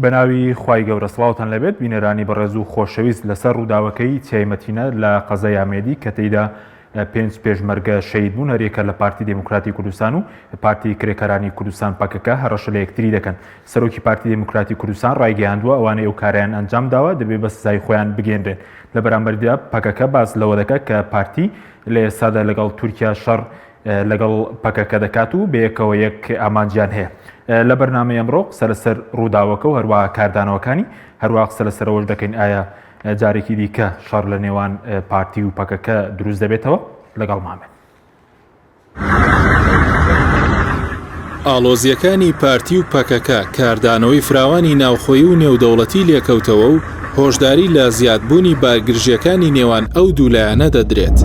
بەناوی خوای گەورە سڵاوتان لێبێت بینەرانی بەڕێز و خۆشەویست لەسەر ڕووداوەکەی چیای مەتینە لە قەزای ئامێدی کە تێیدا پێنج پێشمەرگە شەهید بوون هەریەکە لە پارتی دێموکراتی کوردستان و پارتی کرێکارانی کوردستان پەکەکە هەڕەشە لە یەکتری دەکەن سەرۆکی پارتی دێموکراتی کوردستان ڕایگەیاندووە ئەوانەی ئەو کارەیان ئەنجام داوە دەبێ بە سزای خۆیان بگەیەنرێن لە بەرامبەردا پەکەکە باس لەوە دەکات کە پارتی لە ئێستادا لەگەڵ تورکیا شەڕ لەگەڵ پەکەکە دەکات و بەیەکەوە یەک ئامانجیان هەیە. لە بەرنامەی ئەمڕۆ قسە لەسەر ڕووداوەکە و هەروەها کاردانەوەکانی، هەروەها قسە لەسەر ئەوەش دەکەین ئایا جارێکی دیکە شەڕ لە نێوان پارتی و پەکەکە دروست دەبێتەوە؟ لەگەڵمان بن. ئاڵۆزییەکانی پارتی و پەکەکە کاردانەوەی فراوانی ناوخۆیی و نێودەوڵەتی لێکەوتەوە و هۆشداری لە زیادبوونی بارگرژییەکانی نێوان ئەو دوو لایەنە دەدرێت.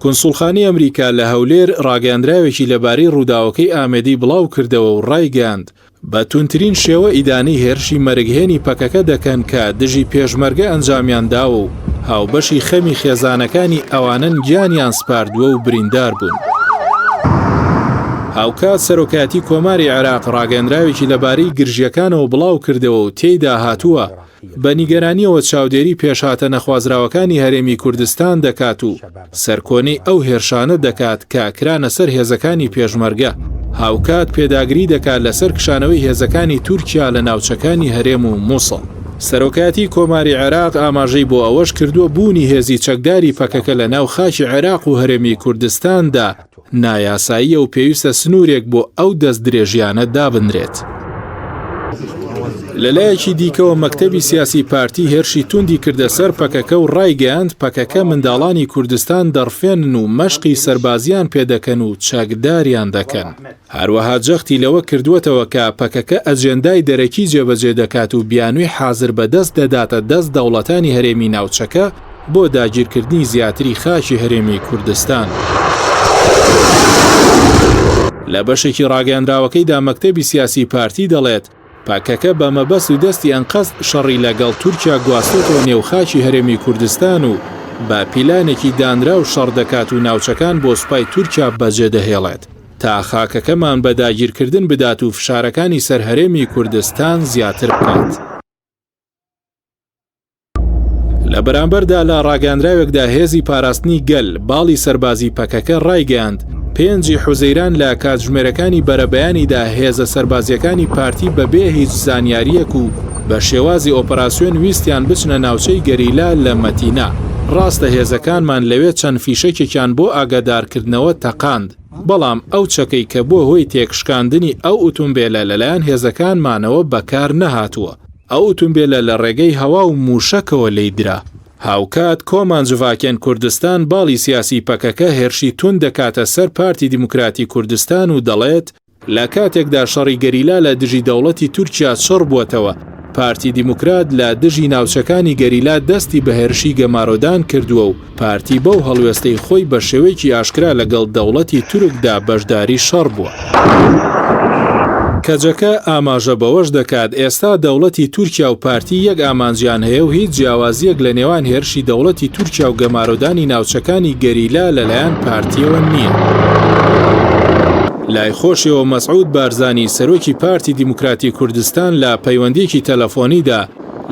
کونسوڵخانەی ئەمریکا لە هەولێر ڕاگەیاندراوێکی لەبارەی ڕووداوەکەی ئامێدی بڵاوکردەوە و ڕایگەیاند، بە توندترین شێوە ئیدانەی هێرشی مەرگهێنی پەکەکە دەکەن کە دژی پێشمەرگە ئەنجامیان داوە و هاوبەشی خەمی خێزانەکانی ئەوانەن گیانیان سپاردووە و بریندار بوون. هاوکات سەرۆکایەتی کۆماری عێراق ڕاگەیەندراوێکی لەبارەی گرژییەکانەوە بڵاوکردەوە و تێیدا هاتووە، بە نیگەرانییەوە چاودێری پێشهاتە نەخوازراوەکانی هەرێمی کوردستان دەکات و سەرکۆنەی ئەو هێرشانە دەکات کە کرانە سەر هێزەکانی پێشمەرگە، هاوکات پێداگری دەکات لەسەر کشانەوەی هێزەکانی تورکیا لە ناوچەکانی هەرێم و موسڵ. سەرۆکایەتی کۆماری عێراق ئاماژەی بۆ ئەوەش کردووە بوونی هێزی چەکداری پەکەکە لە ناو خاکی عێراق و هەرێمی کوردستاندا نایاساییە و پێویستە سنوورێک بۆ ئەو دەستدرێژیانە دابنرێت. لەلایەکی دیکەوە مەکتەبی سیاسی پارتی هێرشی توندی کردە سەر پەکەکە و ڕایگەیاند پەکەکە منداڵانی کوردستان دەڕفێنن و مەشقی سەربازیان پێدەکەن و چەکداریان دەکەن. هەروەها جەختی لەوە کردووەتەوە کە پەکەکە ئەجێندای دەرەکی جێبەجێ دەکات و بیانووی حازر بەدەست دەداتە دەست دەوڵەتانی هەرێمی ناوچەکە بۆ داگیرکردنی زیاتری خاکی هەرێمی کوردستان. لە بەشێکی ڕاگەیەنراوەکەیدا مەکتەبی سیاسی پارتی دەڵێت، پەکەکە بە مەبەست و دەستی ئەنقەست شەڕی لە گەڵ تورکیا گواستۆتەوە نێو خاکی هەرێمی کوردستان و بە پیلانێکی دانراو شەڕ دەکات و ناوچەکان بۆ سوپای تورکیا بەجێدەهێڵێت تا خاکەکەمان بە داگیرکردن بدات و فشارەکانی سەر هەرێمی کوردستان زیاتر بکات. لە بەرامبەردا لە ڕاگەیاندراوێکدا هێزی پاراستنی گەل، باڵی سەربازی پەکەکە ڕایگەیاند، پێنجی حوزەیران لە کاتژمێرەکانی بەرەبەیانیدا هێزە سەربازییەکانی پارتی بەبێ هیچ زانیارییەک و بە شێوازی ئۆپەراسیۆن ویستیان بچنە ناوچەی گەریلا لە مەتینا، ڕاستە هێزەکانمان لەوێ چەند فیشەکێکیان بۆ ئاگادارکردنەوە تەقاند، بەڵام ئەو چەکەی کە بووە هۆی تێکشکاندنی ئەو ئوتومبێلە لەلایەن هێزەکانمانەوە بەکار نەهاتووە. ئەو ئوتومبێلە لە ڕێگەی هەوا و مووشەکەوە لێی درا. هاوکات کۆمان جڤاکێن کوردستان باڵی سیاسی پەکەکە هێرشی توند دەکاتە سەر پارتی دیموکراتی کوردستان و دەڵێت، لە کاتێکدا شەڕی گەریلا لە دژی دەوڵەتی تورکیا چڕ بووەتەوە، پارتی دیموکرات لە دژی ناوچەکانی گەریلا دەستی بە هێرشی گەمارۆدان کردووە و پارتی بەو هەڵوێستەی خۆی بە شێوەیەکی ئاشکرا لەگەڵ دەوڵەتی تورکدا بەشداری شەڕ بووە. کەجەکە ئاماژە بەوەش دەکات، ئێستا دەوڵەتی تورکیا و پارتی یەک ئامانجیان هەیە و هیچ جیاوازییەک لە نێوان هێرشی دەوڵەتی تورکیا و گەمارۆدانی ناوچەکانی گەریلا لەلایەن پارتییەوە نییە. لای خۆشیەوە مەسعود بارزانی سەرۆکی پارتی دیموکراتی کوردستان لە پەیوەندییەکی تەلەفۆنیدا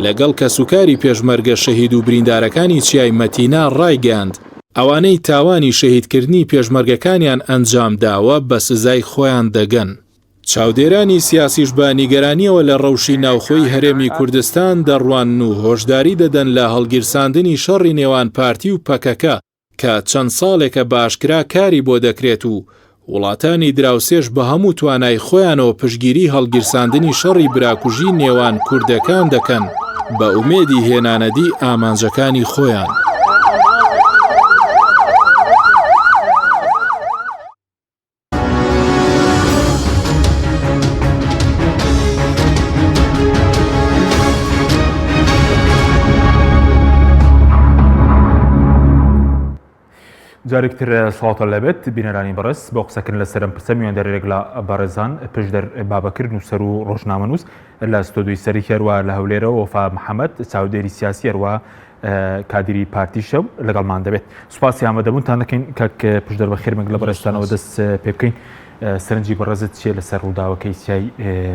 لەگەڵ کەسوکاری پێشمەرگە شەهید و بریندارەکانی چیای مەتینا ڕایگەیاند، ئەوانەی تاوانی شەهیدکردنی پێشمەرگەکانیان ئەنجامداوە بە سزای خۆیان دەگەن. چاودێرانی سیاسیش بە نیگەرانییەوە لە ڕەوشی ناوخۆی هەرێمی کوردستان دەڕوانن و هۆشداری دەدەن لە هەڵگیرساندنی شەڕی نێوان پارتی و پەکەکە کە چەند ساڵێکە بە ئاشکرا کاری بۆ دەکرێت و وڵاتانی دراوسێش بە هەموو توانای خۆیانەوە پشتگیری هەڵگیرساندنی شەڕی براکوژی نێوان کوردەکان دەکەن بە ئومێدی هێنانەدی ئامانجەکانی خۆیان. جارێک تر سڵاوتان لەبێت بینەرانی بەڕێز بۆ قسەکردن لەسەر ئەم پرسە میواندارێک لە بەڕێزان پشدەر بابەکر نووسەر و ڕۆژنامەنووس لە ستۆدیۆی سەرەکی هەروە لە هەولێرەوە وەفا محەممەد چاودێری سیاسی هەروە کادیری پارتیشە و لەگەڵمان دەبێت سوپاسی ئامادەبوونتان دەکەین کاک پشدەر بەخێربێن لە بەڕێزتانەوە دەست پێ بکەین سەرنجی بەڕێزت چییە لەسەر ڕووداوەکەی چیای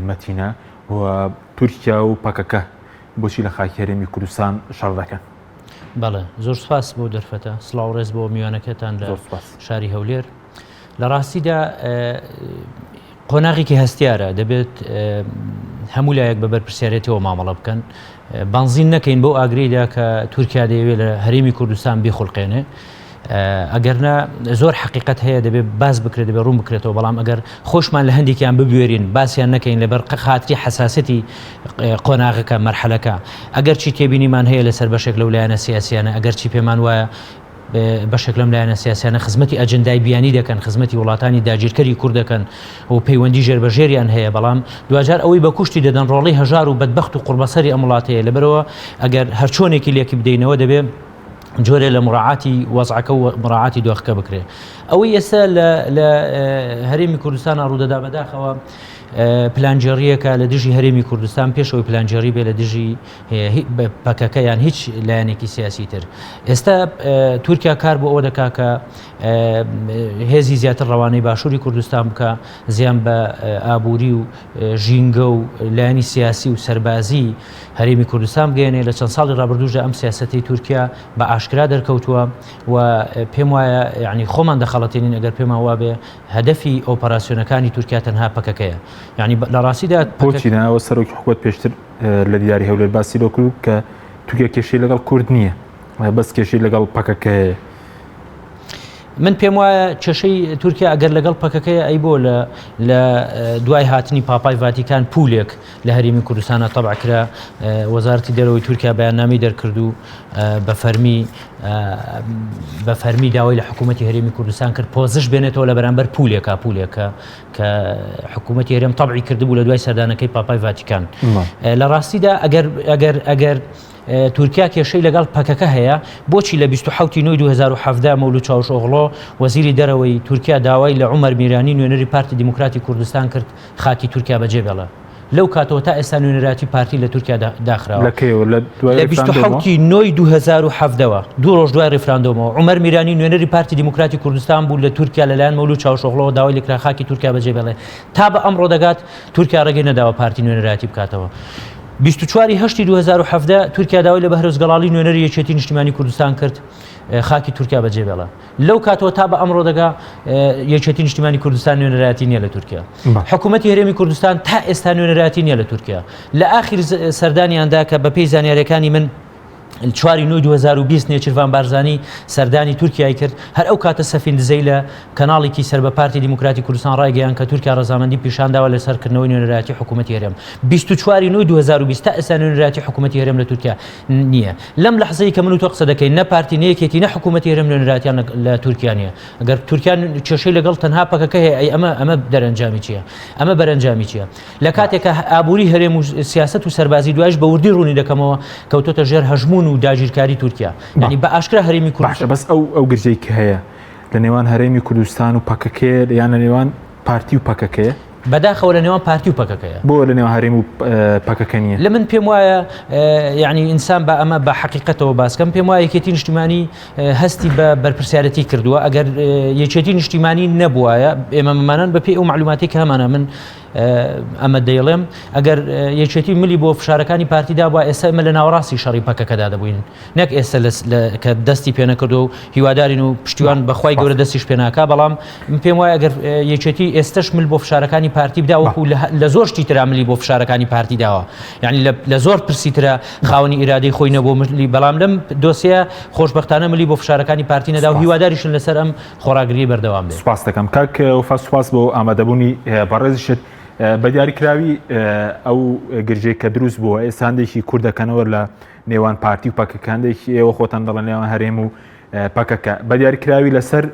مەتینە؟ و تورکیا و پەکەکە بۆچی لە خاکی هەرێمی کوردستان شەڕ دەکەن؟ بەڵێ زۆر سپاس بۆ دەرفەتە سڵاو ڕێز بۆ میوانەکەتان لە شاری هەولێر لە ڕاستیدا قۆناغێکی هەستیارە دەبێت هەموو لایەک بە بەرپرسیارێتەوە مامەڵە بکەن بەنزین نەکەین بەو ئاگریدا کە تورکیا دەیەوێت لە هەرێمی کوردستان بیخولقێنێ ئەگەرنا زۆر حقیقت هەیە دەبێت باس بکرێت دەبێت ڕوون بکرێتەوە بەڵام ئەگەر خۆشمان لە هەندێکیان ببوێرین باسییان نەکەین لەبەر خاتری حساسەتی قۆناغەکە مەرحەلەکە ئەگەر چی تێبینیمان هەیە لەسەر بەشێک لەو لایەنە سیاسیانە ئەگەر چی پێمان وایە بەشێک لەم لایەنە سیاسیانە خزمەتی ئەجندای بیانی دەکەن خزمەتی وڵاتانی داگیرکەری کورد دەکەن و پەیوەندی ژێر بە ژێریان هەیە بەڵام دواجار ئەوەی بە کوشتی دەدەن ڕۆڵی هەژار و بەدبەخت و قوڕبەسەری ئەم وڵاتەیە لەبەرەوە ئەگەر هەرچۆنێکی لێکی بدەینەوە دەبێ جۆرێ لە مراعاتی وەزعەکە و مراعاتی دۆخەکە بکرێ ئەوەی ئێستا لە هەرێمی کوردستان ڕوودەدا بەداخەوە پلانگێڕییەکە لە دژی هەرێمی کوردستان پێشەوەی پلانگێڕی بێ لە دژی پەکەکە یان هیچ لایەنێکی سیاسی تر ئێستا تورکیا کار بۆ ئەوە دەکا کە هێزی زیاتر ڕەوانەی باشووری کوردستان بکە زیان بە ئابووری و ژینگە و لایەنی سیاسی و سەربازی هەرێمی کوردستان بگەێنێ لە چەند ساڵی ڕابردووشدا ئەم سیاسەتی تورکیا بە ئاشکرا دەرکەوتووە و پێم وایە یعنی خۆمان دەخەڵەتێنین ئەگەر پێمان وابێ هەدەفی ئۆپەراسیۆنەکانی تورکیا تەنها پەکەکەیە یعنی لە ڕاستیدا بۆچی ناوە سەرۆکی حکومەت پێشتر لە دیداری هەولێر باسی لۆ کرد کە تورکیا کێشەی لەگەڵ کورد نییە بەس کێشەی لەگەڵ پەکەکە هەیە. من پێم وایە کێشەی تورکیا ئەگەر لەگەڵ پەکەکەی ئەی بۆ لە لە دوای هاتنی پاپای ڤاتیکان پولێک لە هەرێمی کوردستانە تەبع کرا وەزارەتی دەرەوەی تورکیا بەیاننامەی دەرکرد و بە فەرمی بە فەرمی داوای لە حکوومەتی هەرێمی کوردستان کرد پۆزش بێنێتەوە لە بەرامبەر پولێکا پولێکە کە حکوومەتی هەرێم تەبعی کردبوو لە دوای سەردانەکەی پاپای ڤاتیکان لە ڕاستیدا ئەگەر ئەگەر ئەگەر تورکیا کێشەی لەگەڵ پەکەکە هەیە بۆچی لە 27 نوی 2017 مەولود چاوشئۆغڵۆ وەزیری دەرەوەی تورکیا داوای لە عومەر میرانی نوێنەری پارتی دیموکراتی کوردستان کرد خاکی تورکیا بەجێ بێڵێ لەو کاتەوە تا ئێستا نوێنەرایەتی پارتی لە تورکیا داخراوە. لە کەیەوە؟ لە دوای لە ڕیفراندۆمەوە؟ 27 نۆی 2017ەوە، دوو ڕۆژ دوای ڕیفراندۆمەوە، عومەر میرانی نوێنەری پارتی دیموکراتی کوردستان بوو لە تورکیا لەلایەن مەولود چاوشئۆغڵۆوە داوای لێکرا خاکی تورکیا بەجێ بێڵێ. تا بە ئەمڕۆ دەگات تورکیا ڕێگەی نەداوە پارتی نوێنەرایەتی بکاتەوە. 24 ی هەشتی 2017 تورکیا داوای لە بەهرۆز گەڵاڵی نوێنەری یەکێتی نیشتیمانی کوردستان کرد خاکی تورکیا بەجێ بێڵێ. لەو کاتەوە تا بە ئەمڕۆ دەگا یەکێتی نیشتیمانی کوردستان نوێنەرایەتی نییە لە تورکیا حکوومەتی هەرێمی کوردستان تا ئێستا نوێنەرایەتی نییە لە تورکیا لە ئاخیر سەردانیاندا کە بەپێی زانیاریەکانی من چواری نوی 2020 نێچیرڤان بارزانی سەردانی تورکیای کرد هەر ئەو کاتە سەفین دزەی لە کەناڵێکی سەر بە پارتی دیموکراتی کوردستان ڕایگەیان کە تورکیا ڕەزامەندی پیشانداوە لەسەر کردنەوەی نوێنەرایەتی حکوومەتی هەرێم 24 نوی 2020 تا ئێستا نوێنەرایەتی حکوومەتی هەرێم لە تورکیا نییە. لەم لەحزەی کە من و تۆ قسە دەکەین نە پارتی نە یەکێتی نە حکوومەتی هەرێم نوێنەرایەتیان لە تورکیا نییە. ئەگەر تورکیا کێشەی لەگەڵ تەنها پەکەکە هەیە ئەی ئەمە ئەمە دەرەنجامی چییە؟ ئەمە بەرەنجامی چییە؟ لە کاتێکە ئابووری هەرێم و سیاسەت و سەربازی دوایش بە وردی ڕوونی دەکەمەوە کەوتۆتە ژێر هەژموون و داگیرکاری تورکیا. یعنی بە ئاشکرا هەرێمی کوردستان باشە بەس ئەو ئەو گرژەی کە هەیە لە نێوان هەرێمی کوردستان و پەکەکەیە یان لە نێوان پارتی و پەکەکەیە؟ بەداخەوە لە نێوان پارتی و پەکەکەیە. بۆ لە نێوان هەرێم و پەکەکە نییە؟ لە من پێم وایە یعنی ئینسان بە ئەمە بە حەقیقەتەوە باسکەم پێم وایە یەکێتی نیشتیمانی هەستی بە بەرپرسیارەتی کردووە ئەگەر یەکێتی نیشتیمانی نەبوایە ئێمە مەمانان بە پێی ئەو معلوماتی کە هەمانە من ئەمە دەیڵێم ئەگەر یەکێتی ملی بۆ فشارەکانی پارتی دابووە ئێستا ئێمە لە ناوەڕاستی شەڕی پەکەکەدا دەبووین نەک ئێستا کە دەستی پێنەکردو و هیوادارین و پشتیوان بەخوای گەورە دەستیش پێناکا بەڵام من پێم وایە ئەگەر یەکێتی ئێستش مل بۆ فشارەکانی پارتی بدا وەکو لە زۆر شتی ترا ملی بۆ فشارەکانی پارتی داوە یعنی لە زۆر پرسی ترا خاوەنی ئیرادەی خۆی نەبوو ملی بەڵام لەم دۆسیە خۆشبەختانە ملی بۆ فشارەکانی پارتی نەدا و هیواداریشن لەسەر ئەم خۆڕاگری بەردەوام بێت. سپاس دەکەم کاک وەفا سپاس بۆ ئامادەبوونی بەڕێزیشت بە دیاریکراوی ئەو گرژەی کە دروست بووە ئێستا هەندێکی کورد دەکەنەوە لە نێوان پارتی و پەکەکە هەندێکی ئێوە خۆتان دەڵێن نێوان هەرێم و پەکەکە بە دیاریکراوی لەسەر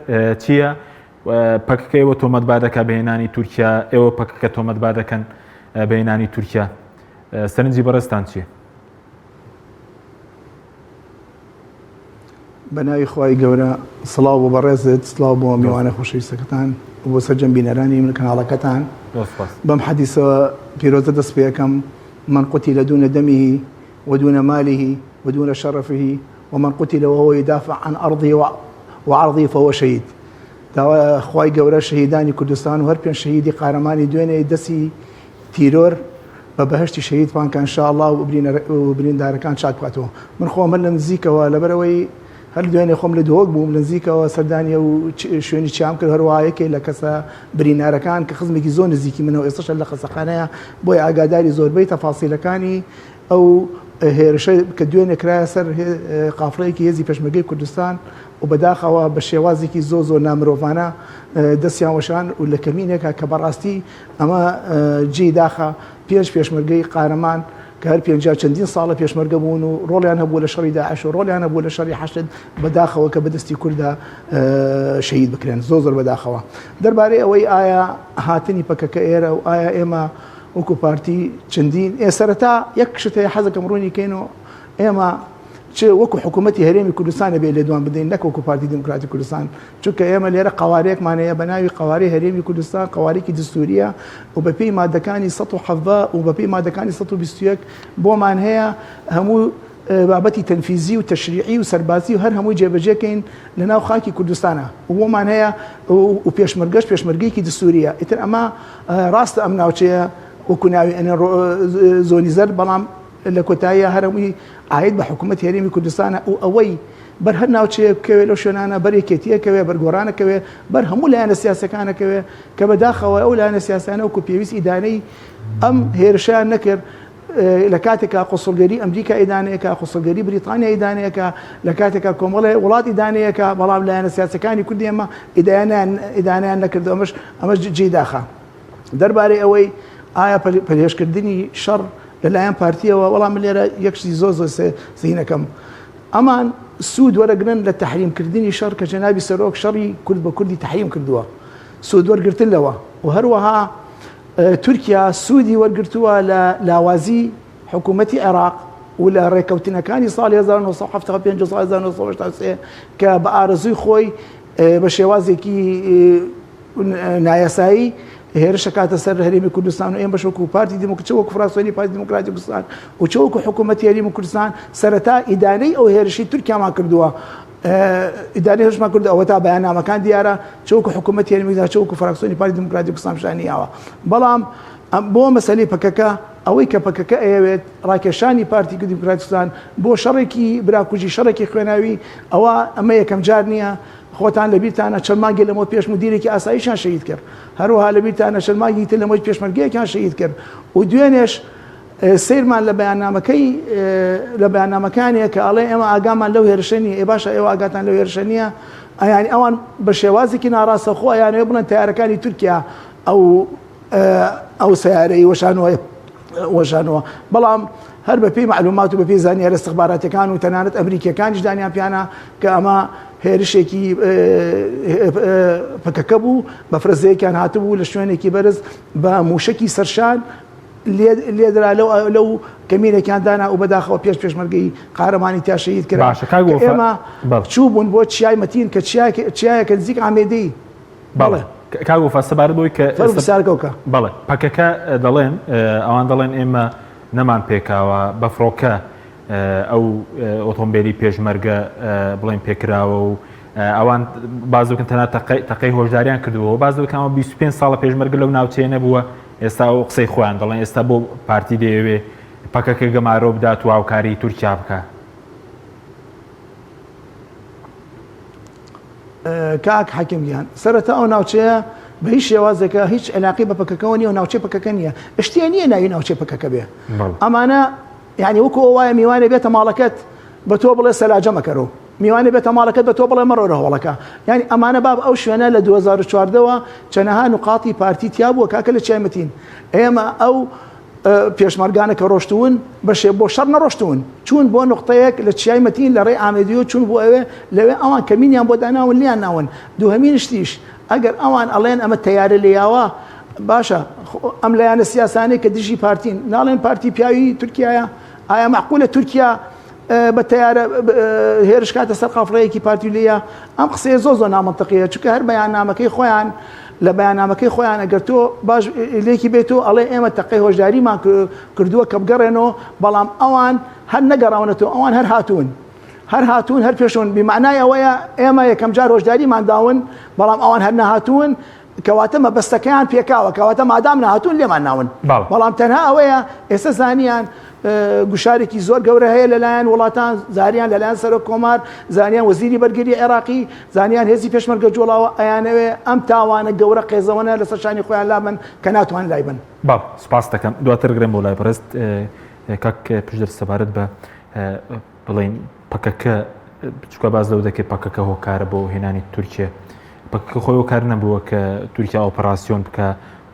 چییە پەکەکە ئێوە تۆمەتبار دەکات بەهێنانی تورکیا ئێوە پەکەکە تۆمەتبار دەکەن بەهێنانی تورکیا سەرنجی بەڕێزتان چییە؟ بە ناوی خوای گەورە سڵاو بۆ بەڕێزت سڵاو بۆ میوانە خۆشەویستەکەتان و بۆ سەرجەم بینەرانی من کەناڵەکەتان بەم حەدیسەوە پیرۆزە دەست پێەکەم من قتل دون دمه ودون ماله ودون شرفه ومن قتل وهو يدافع عن أرضه وعرضه فهو شهيد داوا خوای گەورە شەهیدانی کوردستان و هەر پێنج شەهیدی قارەمانی دوێنێ دەستی تیرۆر. بە بەهەشتی شەهیدمان کە ان شاء اللە و بریندارەکان چاک بکاتەوە. من خۆم هەر لە نزیکەوە لەبەرئەوەی هەر دوێنێ خۆم لە دهۆک بووم لە نزیکەوە سەردانی ئەو شوێنی چیام کرد هەروەها یەکێ لە کەسە برینارەکان کە خزمێکی زۆر نزیکی منە و ئێستاش لە خەسەخانەیە بۆیە ئاگاداری زۆربەی تەفاسیلەکانی ئەو هێرشە کە دوێنێ کرایە سەر قافڵەیەکی هێزی پێشمەرگەی کوردستان و بەداخەوە بە شێوازێکی زۆر زۆر نامرۆڤانە دەستیان وەشان و لە کەمینێکە کە بەڕاستی ئەمە جێی داخە پێنج پێشمەرگەی قارەمان کە هەر پێنجا چەندین ساڵە پێشمەرگە بوون و ڕۆڵیان هەبوو لە شەڕی داعش و ڕۆڵیان هەبوو لە شەڕی حەشد بەداخەوە کە بەدەستی کووردا شەهید بکرێن زۆر زۆر بەداخەوە دەربارەی ئەوەی ئایا هاتنی پەکەکە ئێرە و ئایا ئێمە وەکو پارتی چەندین ئێ سەرەتا یەک شت هەیە حەزەکەم ڕوونی کەین و ئێمە چ وەکو حکوومەتی هەرێمی کوردستان بێ لێدوان بدەین نەک وەکو پارتی دیموکراتی کوردستان چونکە ئێمە لێرە قەوارەیەکمان هەیە بە ناوی قەوارەی هەرێمی کوردستان قەوارێکی دستوریە و بەپێی مادەکانی 117 و بەپێی مادەکانی 121 بۆمان هەیە هەموو بابەتی تەنفیزی و تەشریعی و سەربازی و هەر هەمووی جێبەجێکەین لە ناو خاکی کوردستانە و بۆمان هەیە و پێشمەرگەش پێشمەرگەیەکی دستوریە ئیتر ئەمە ڕاستە ئەم ناوچەیە وەکو ناوی ئەنێن زۆنی زەرد بەڵام لە کۆتاییە هەر هەمووی عاید بە حکوومەتی هەرێمی کوردستانە و ئەوەی بەر هەر ناوچەیەک بکەوێ لەو شوێنانە بەر یەکێتیە کەوێ بەر گۆڕانە کەوێ بەر هەموو لایەنە سیاسەکانە کەوێ کە بەداخەوە ئەو لایەنە سیاسانە وەکو پێویست ئیدانەی ئەم هێرشیان نەکرد لە کاتێکا قوسڵگەری ئەمریکا ئیدانەیەکە قوسڵگەری بریتانیا ئیدانەیەکە لە کاتێکا کۆمەڵێ وڵات ئیدانەیەکە بەڵام لایەنە سیاسەکانی کوردی ئێمە ئیدانیان ئیدانیان نەکردو ئەمەش ئەمەش جێی داخە دەربارەی ئەوەی ئایا پەلهێشکردنی شەڕ لەلایەن پارتیەوە وەڵام من لێرە یەک شتی زۆر زۆر سینەکەم ئەمان سوود وەرەگرن لە تەحریمکردنی شەڕ کە جەنابی سەرۆک شەڕی کورد بە کوردی تەحریم کردووە سوود وەرگرتن لەوە و هەروەها تورکیا سوودی وەرگرتووە لە لاوازی حکوومەتی عێراق و لە ڕێککەوتنەکانی ساڵی 1975 و ساڵی 1983 کە بە ئارەزووی خۆی بە شێوازێکی نایاسایی هێرش ئەکاتە سەر هەرێمی کوردستان و ئێمەش وەکو پارتی دیموکرات چ وەکو فراکسیۆنی پارتی دیموکراتی کوردستان و چ وەکو حکوومەتی هەرێمی کوردستان سەرەتا ئیدانەی ئەو هێرشی تورکیامان کردووە ئیدانەی هێرشمان کردو ئەوە تا بەیاننامەکان دیارە چ وەکو حکوومەتی هەرێمی کوردستان چ وەکو فراکسیۆنی پارتی دیموکراتی کوردستان پیشانی یاوە بەڵام بۆ مەسەلەی پەکەکە ئەوەی کە پەکەکە ئەیەوێت ڕاکێشانی پارتی دیموکراتی کوردستان بۆ شەڕێکی براکوژی شەڕێکی خوێناوی ئەوە ئەمە یەکەم جار نییە خۆتان لەبیرتانە چەند مانگێ لەمەوە پێش مدیرێکی ئاسایشیان شەهید کرد، هەروەها لەبیرتانە چەند مانگی تر لەمەوە پێشمەرگەیەکیان شەهید کرد و دوێنێش سەیرمان لە بەیاننامەکەی لە بەیاننامەکانیە کە ئەڵێ ئێمە ئاگامان لەو هێرشە نییە، ئێ باشە ئێوە ئاگاتان لەو هێرشە نییە؟ ئەیانی ئەوان بە شێوازێکی ناڕاستەوخۆ ئەیانەوێ بڵێن تەیارەکانی تورکیا ئەو ئەو سەیارەی وەشانەوە وەشانەوە بەڵام هەر بە پێی معلومات و بە پێی زانیارە استخباراتەکان و تەنانەت ئەمریکیەکانیش دانیان پیانە کە ئەمە هێرشێکی پەکەکە بوو بە فرەزەیەکیان هاتبوو لە شوێنێکی بەرز بە موشکی سەرشان لێدرا لەو لەو کەمینێکیان دانا و بەداخەوە پێش پێشمەرگەی قارەمانی تیا شەهید کرا باشە کاک وەفا ئێمە بەڵێ. چوو بوون بۆ چیای مەتین کە چیایەکە نزیک ئامێدی بەڵێ کاک وەفا سەبارەت بەوەی کە فەرموو پرسیارەکە بکە. بەڵێ پەکەکە دەڵێن ئەوان دەڵێن ئێمە نەمان پێکاوە بە فڕۆکە ئەو ئۆتۆمبیلی پێشمەرگە بڵێن پێکراوە و ئەوان باز دەکەن تەنها تەقەی هۆشداریان کردووە باز دەکەن 25 ساڵە پێشمەرگە لەو ناوچەیە نەبووە ئێستا ئەو قسەی خۆیان دەڵێن ئێستا بۆ پارتی دەیەوێ پەکەکە گەمارۆ بدات و هاوکاری تورکیا بکە. کاک حەکیم گیان سەرەتا ئەو ناوچەیە بە هیچ شێوازێکە هیچ علاقی بە پەکەکەوە نیە و ناوچەی پەکەکە نییە شتێ نییە ناوی ناوچەی پەکەکە بێ ئەمانە یعنی وەکو ئەو وایە میوانێ بێتە ماڵەکەت بە تۆ بڵێ سەلاجە مەکەرەوە میوانێ بێتە ماڵەکەت بە تۆ بڵێ مەڕۆ لە هۆڵەکە یعنی ئەمانە باب ئەو شوێنە لە 2014ەوە چەنەها نقاطی پارتی تیا بووە کاکە لە چیای مەتین ئێمە ئەو پێشمەرگانە کە ڕۆشتوون بەشێ بۆ شەڕ نەڕۆشتوون چوون بۆ نوقتەیەک لە چیای مەتین لە ڕێی ئامێدیەوە چوون بۆ ئەوێ لەوێ ئەوان کەمینیان بۆ داناون لیان ناون دووهەمین شتیش ئەگەر ئەوان ئەڵێن ئەمە تەیارە لێیاوە باشە ئەم لایەنە سیاسانەی کە دژی پارتین ناڵێن پارتی پیاوی تورکیایە ئایا معقولە تورکیا بە تەیارە هێرش کاتە سەر قافڵەیەکی پارتی لێیە ئەم قسەیە زۆر زۆر نامەنتقیە چونکە هەر بەیاننامەکەی خۆیان لە بەیاننامەکەی خۆیان ئەگەر تۆ باش لێکی بێت و ئەڵێ ئێمە تەقەی هۆشداریمان کردووە کە بگەڕێنەوە بەڵام ئەوان هەر نەگەڕاونەتەوە ئەوان هەر هاتوون هەر هاتوون هەر پێشون بیمانای ئەوەیە ئێمە یەکەم جار هۆشداریمان داون بەڵام ئەوان هەر نەهاتوون. کەواتە مەبەستەکەیان پێکاوە کەواتە مادام نەهاتوون لێمان ناون بەڵام تەنها ئەوەیە ئێستا زانیان گوشارێکی زۆر گەورە هەیە لەلایەن وڵاتان زاریان لەلایەن سەرۆک کۆمار زانیان وەزیری بەرگری عێراقی زانیان هێزی پێشمەرگە جوڵاوە ئەیانەوێ ئەم تاوانە گەورە قێزەوەنە لەسەر شانی خۆیان لابن کە ناتوان لایبن. بەڵێ سوپاست دەکەم دواتر گرێم بۆ لای بەڕێزت کاک پشدەر سەبارەت بە بڵێین پەکەکە چکە باز لەو دەکرێت پەکەکە هۆکارە بۆ هێنانی تورکیا پەکەکە خۆی هۆکار نەبووە کە تورکیا ئۆپەراسیۆن بکە